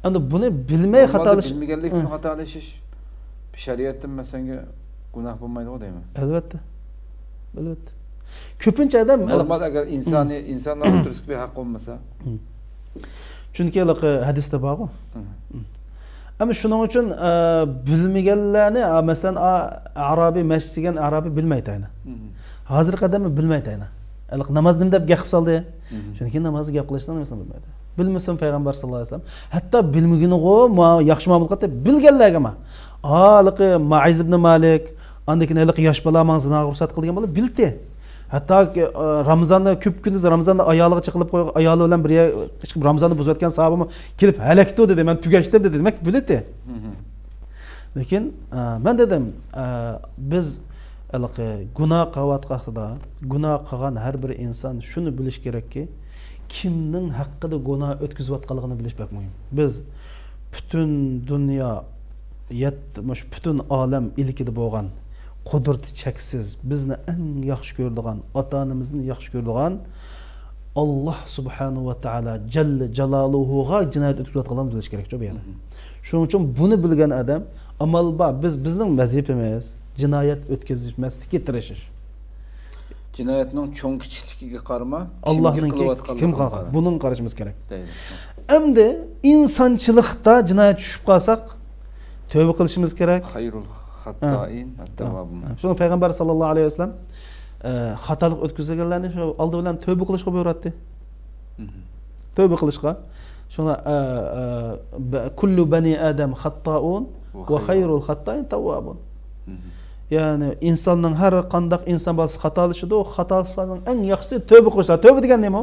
ئەمدى بۇنى بىلمەي نورمالدا خاتالىش-، بىلمىگەنلىكتىن ھە. خاتالىشىش شەرىئەتتىن مەسىلەنگە گۇناھ بولمايدىغۇ دەيمەن. ئەلۋەتتە. ئەلۋەتتە. كۆپىنچە ئادەم نورمال، ئەگەر ئىنسانىي، ئىنسانلار ئوتتۇرىسىدىكى بىر ھەق بولمىسا. چۈنكى ھېلىقى ھەدىستە بارغۇ. مم. ئەمما شۇنىڭ ئۈچۈن، ئە، بىلمىگەنلەرنى، ئا، مەسىلەن، ئا، ئەرابىي مەسچىتكە كەلگەن ئەرابىي بىلمەيتتى ئەنە. مم. ھازىرقى ئادەممۇ بىلمەيتتى ئەنە. ھېلىقى ناماز نېمە دەپ گەپ قىلسالدى؟ مم. چۈنكى نامازدا گەپ قىلىشنىڭ نېمىسىنى بىلمەيدۇ. بىلمىسىمۇ پەيغەمبەر ساللاللاھۇ ئەلەيھى ۋەسەللەم ھەتتا بىلمىگىنىغۇ ما-، ياخشى مۇئامىلە قىلاتتى. بىلگەنلەرگىمۇ. ھېلىقى مائىز ئىبنى مالىك، ئاندىن كېيىن ھېلىقى ياش بالا ماڭا زىناغا رۇخسەت قىلغان بولۇپ بىلدى. ھەتتاكى، ئە، رامىزاندا، كۈپكۈندۈز رامىزاندا ئايالىغا چېقىلىپ قويغان، ئايالى بىلەن بىر يەرگە چىقىپ رامىزاننى بۇزۇۋەتكەن ساھابىمۇ كېلىپ ھەلەكتۇ دېدى، مەن تۈگەشتىم دېدى، دېمەك بىلدى. مھم. لېكىن، ئە، مەن دېدىم، ئە، بىز ھېلىقى گۇناھ قىلىۋاتقان ۋاقتىدا، گۇناھ قىلغان ھەر بىر ئىنسان شۇنى بىلىشى كېرەككى، كىمنىڭ ھەققىدە گۇناھ ئۆتكۈزۈۋاتقانلىقىنى بىلىش بەك مۇھىم. بىز پۈتۈن دۇنيا يەت-، مۇشۇ پۈتۈن ئالەم ئىلكىدە بولغان، قۇدرىتى چەكسىز، بىزنى ئەڭ ياخشى كۆرىدىغان، ئاتا-ئانىمىزنى ياخشى كۆرىدىغان ئاللاھ سۇبھانەھۇ ۋە تائالا جەللە جالالۇھۇغا جىنايەت ئۆتكۈزۈۋاتقانلىقىنى بىلىش كېرەكچۇ بۇ يەردە. مھم. شۇنىڭ ئۈچۈن بۇنى بىلگەن ئادەم، ئامال بار، بىز، بىزنىڭ ۋەزىپىمىز جىنايەت ئۆتكۈزمەسلىككە تىرىشىش. جىنايەتنىڭ چوڭ كىچىكلىكىگە قارىما، كىمگە ئاللاھنىڭكى قىلىۋاتقانلىقىغا كىم قارا. قارا. بۇنىڭغا قارىشىمىز كېرەك. دەيدۇ. ئەمدى ئىنسانچىلىقتا جىنايەت چۈشۈپ قالساق، تۆۋە قىلىشىمىز كېرەك. خەيرۇل خەتتائىن ھە. ئەت-تەۋۋابۇن. ھە. شۇڭا پەيغەمبەر ساللاللاھۇ ئەلەيھى ۋەسەللەم، ئە، خاتالىق ئۆتكۈزگەنلەرنى شۇ ئالدى بىلەن تۆۋە قىلىشقا بۇيرۇۋاتتى. مھم. تۆۋە قىلىشقا. شۇڭا، ئە، ئە، بە-، كۇللۇ بەنى ئادەم خەتتائۇن ۋە ۋە خەيرۇل خەيرۇل خەتتائىن تەۋۋابۇن. مھم. يەنى ئىنساننىڭ، ھەر قانداق ئىنسان بالىسى خاتالىشىدۇ، خاتالىشلارنىڭ ئەڭ ياخشىسى تۆۋە قىلىشلار. تۆۋە دېگەن نېمە؟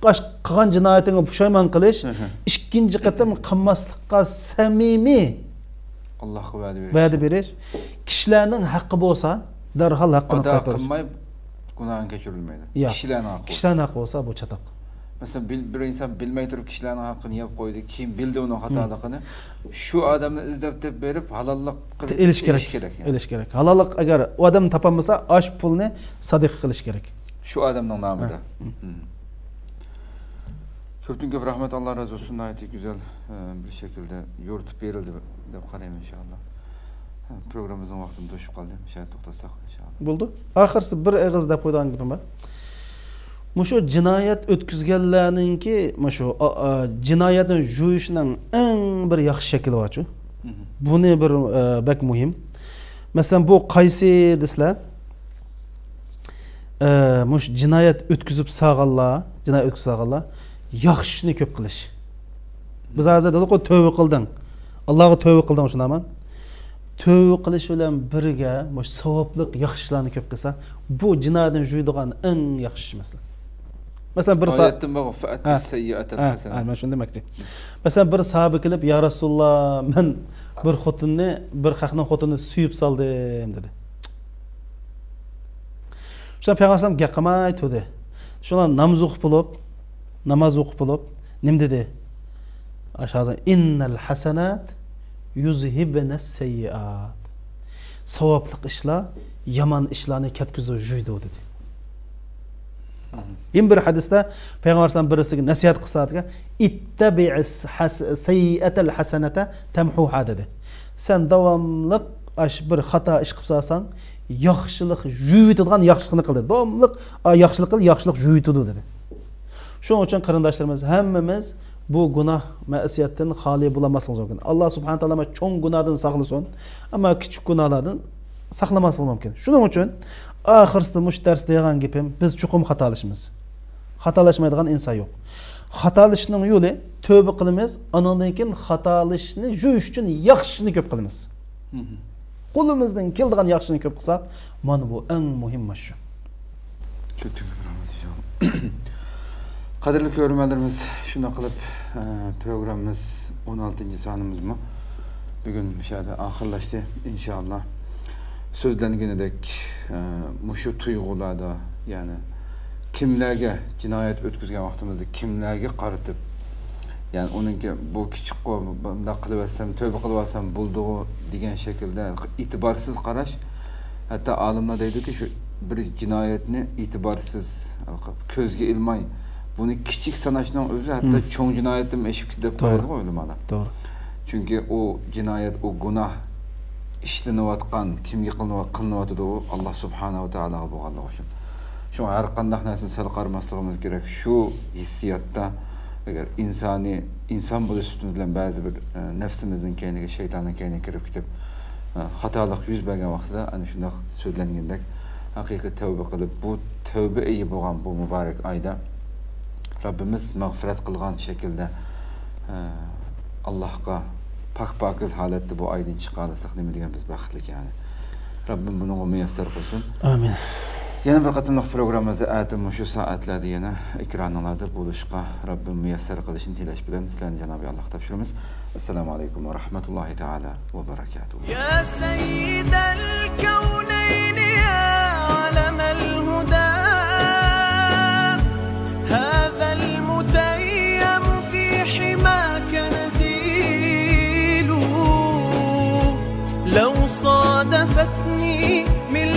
قاش-، قىلغان جىنايىتىڭگە پۇشايمان قىلىش، مھم. ئىككىنچى قېتىم قىلماسلىققا سەمىمىي ئاللاھقا ۋەدە بېرىش. ۋەدە بېرىش. كىشىلەرنىڭ ھەققى بولسا، دەرھال ھەققىنى ئادا قايتۇرۇش. قىلماي گۇناھىڭ كەچۈرۈلمەيدۇ. ياق. كىشىلەرنىڭ ھەققى بولسا. كىشىلەرنىڭ ھەققى بولسا، بۇ چاتاق. مەسىلەن، بىر، بىر ئىنسان بىلمەي تۇرۇپ كىشىلەرنىڭ ھەققىنى يەپ قويدى، كېيىن بىلدى ئۇنىڭ مم. خاتالىقىنى. شۇ ئادەمنى ئىزدەپ تېپىپ بېرىپ، ھالاللىق قىلىپ ئېلىش كېرەك. ئېلىش كېرەك، يەنى. ئېلىش كېرەك. ھالاللىق، ئەگەر ئۇ ئادەم تاپالمىسا، ئاش پۇلنى سەدىقە قىلىش كېرەك. شۇ ئادەمنىڭ نامىدا. ھە. مم. كۆپتىن كۆپ رەھمەت، ئاللا رازى بولسۇن، ناھايىتى گۈزەل، ئە، بىر شەكىلدە يورۇتۇپ بېرىلدى دەپ قارايمەن، ئىنشائاللا. ھە، پروگراممىمىزنىڭ ۋاقتىمۇ توشۇپ قالدى، شايەت توختاتساق، ئىنشائاللا. بولدى. ئاخىرسى بىر ئېغىز دەپ قويىدىغان گېپىم بار. مۇشۇ جىنايەت ئۆتكۈزگەنلەرنىڭكى، مۇشۇ، ئا، ئا، جىنايەتنى جۇيۇشنىڭ ئەڭ بىر ياخشى شەكلى بارچۇ. مھم. بۇنى بىر، ئە، بەك مۇھىم. مەسىلەن، بۇ قايسى دېسىلە، ئە، مۇشۇ جىنايەت ئۆتكۈزۈپ سالغانلار، جىنايەت ئۆتكۈزۈپ سالغانلار ياخشىنى كۆپ قىلىش. بىز ھازىر دېدۇققۇ، تۆۋە قىلدىڭ. ئاللاغا تۆۋە قىلدىڭ، شۇنداقمۇ؟ تۆۋە قىلىش بىلەن بىرگە مۇشۇ ساۋابلىق ياخشى ئىشلارنى كۆپ قىلسا، بۇ جىنايەتنى جۇيىدىغان ئەڭ ياخشى ئىش مەسىلەن. مەسىلەن، بىر سا-، ئايەتتىن بارغۇ، فەئەتبىس ھە. سەييىئەتەل ھە، ھەسەنە. ھە، مەن شۇنى دېمەكچى. مەسىلەن، بىر ساھابە كېلىپ، يا رەسۇلاللا، مەن بىر خوتۇننى، بىر خەقنىڭ خوتۇنىنى سۆيۈپ سالدىم، دېدى. شۇڭا پەيغەمبەر ئەلەيھىسسالام گەپ قىلماي تۇردى. شۇڭا ناماز ئوقۇپ بولۇپ، ناماز ئوقۇپ بولۇپ، نېمە دېدى؟ ئاشۇ ھازىر، «ئىننەل ھەسەنات يۇزھىبنەس سەييىئات.» ساۋابلىق ئىشلار يامان ئىشلارنى كەتكۈزىدۇ، جۇيىدۇ، دېدى. يەنە بىر ھەدىستە پەيغەمبەر ئەلەيھىسسالام بىرسىگە نەسىھەت قىلسا، «ئىتتەبىئىس ھەس-، سەييىئەتەل ھەسەنەتە تەمھۇھا» دېدى. سەن داۋاملىق ئاش بىر خاتا ئىش قىلىپ سالساڭ، ياخشىلىق جۇيۇۋېتىدىغان ياخشىلىقنى قىل، دېدى. داۋاملىق، ئا، ياخشىلىق قىل، ياخشىلىق جۇيۇۋېتىدۇ، دېدى. شۇنىڭ ئۈچۈن قېرىنداشلىرىمىز، ھەممىمىز بۇ گۇناھ مەسىيەتتىن خالىي بولالماسلىقىمىز مۇمكىن. ئاللا سۇبھانە تائالا چوڭ گۇناھدىن ساقلىسۇن، ئەمما كىچىك گۇناھلاردىن ساقلىماسلىقى مۇمكىن. شۇنىڭ ئۈچۈن ئاخىرسىدا مۇشۇ دەرستە دېگەن گېپىم، بىز چوقۇم خاتالىشىمىز. خاتالاشمايدىغان ئىنسان يوق. خاتالىشىشنىڭ يولى تۆبە قىلىمىز، ئانىڭدىن كېيىن خاتالىشىشنى يۇيۇش ئۈچۈن ياخشىنى كۆپ قىلىمىز. مم. قولىمىزدىن كېلىدىغان ياخشىنى كۆپ قىلساق، مانا بۇ ئەڭ مۇھىم مانا شۇ. كۆپتىن كۆپ رەھمەت، ئىنشائاللا. قەدىرلىك كۆرۈرمەنلىرىمىز، شۇنداق قىلىپ، ئە، پروگراممىمىز ئون ئالتىنچى سانىمىزمۇ بۈگۈن مۇشۇ يەردە ئاخىرلاشتى، ئىنشائاللا. سۆزلەنگىنىدەك، ئە، مۇشۇ تۇيغۇلاردا، يەنى كىملەرگە جىنايەت ئۆتكۈزگەن ۋاقتىمىزدا كىملەرگە قارىتىپ، يەنى ئۇنىڭكى بۇ كىچىكقۇ، بۇنداق قىلىۋەتسەم، تۆبە قىلىۋالسام بولىدىغۇ دېگەن شەكىلدە ئېتىبارسىز قاراش. ھەتتا ئالىملار دەيدۇكى، شۇ بىر جىنايەتنى ئېتىبارسىز، كۆزگە ئىلماي، بۇنى كىچىك ساناشنىڭ ئۆزى ھەتتا مم. چوڭ جىنايەتتىن ئېشىپ كېتىدۇ دەپ توغرا. قارايدىغۇ ئۆلىمالار. توغرا. چۈنكى ئۇ جىنايەت، ئۇ گۇناھ ئىشلىنىۋاتقان، كىمگە قىلىنىۋات-، قىلىنىۋاتىدۇ، ئۇ ئاللا سۇبھانەھۇ ۋە تائالاغا بولغانلىقى ئۈچۈن. شۇڭا ھەر قانداق نەرسىنى سەل قارىماسلىقىمىز كېرەك. شۇ ھېسسىياتتا، ئەگەر ئىنسانىي، ئىنسان بولۇش سۈپىتىمىز بىلەن بەزى بىر، ئە، نەپسىمىزنىڭ كەينىگە، شەيتاننىڭ كەينىگە كىرىپ كېتىپ، ئە، خاتالىق يۈز بەرگەن ۋاقتىدا، ئەنە شۇنداق سۆزلەنگەندەك، ھەقىقىي تەۋبە قىلىپ، بۇ تەۋبە ئېيى بولغان بۇ مۇبارەك ئايدا رەببىمىز مەغپىرەت قىلغان شەكىلدە، ئە، ئاللاھقا پاك-پاكىز ھالەتتە بۇ ئايدىن چىقالىساق، نېمە دېگەن بىز بەختلىك، يەنى. رەببىم بۇنىڭغا مۇيەسسەر قىلسۇن. ئامىن. يەنە بىر قېتىملىق پروگراممىمىزدا ئەتە مۇشۇ سائەتلەردە يەنە ئېكرانىڭلاردا بولۇشقا رەببىم مۇيەسسەر قىلىشىنى تىلەش بىلەن، سىلەرنى جانابى ئاللاھقا تاپشۇرىمىز. ئەسسالامۇ ئەلەيكۇم ۋە رەھمەتۇللاھى تائالا ۋە بەرەكاتۇھۇ. يا سيد الكونين، يا علم الهدى، هذا المتيم في حماك نزيل. لو صادفتني من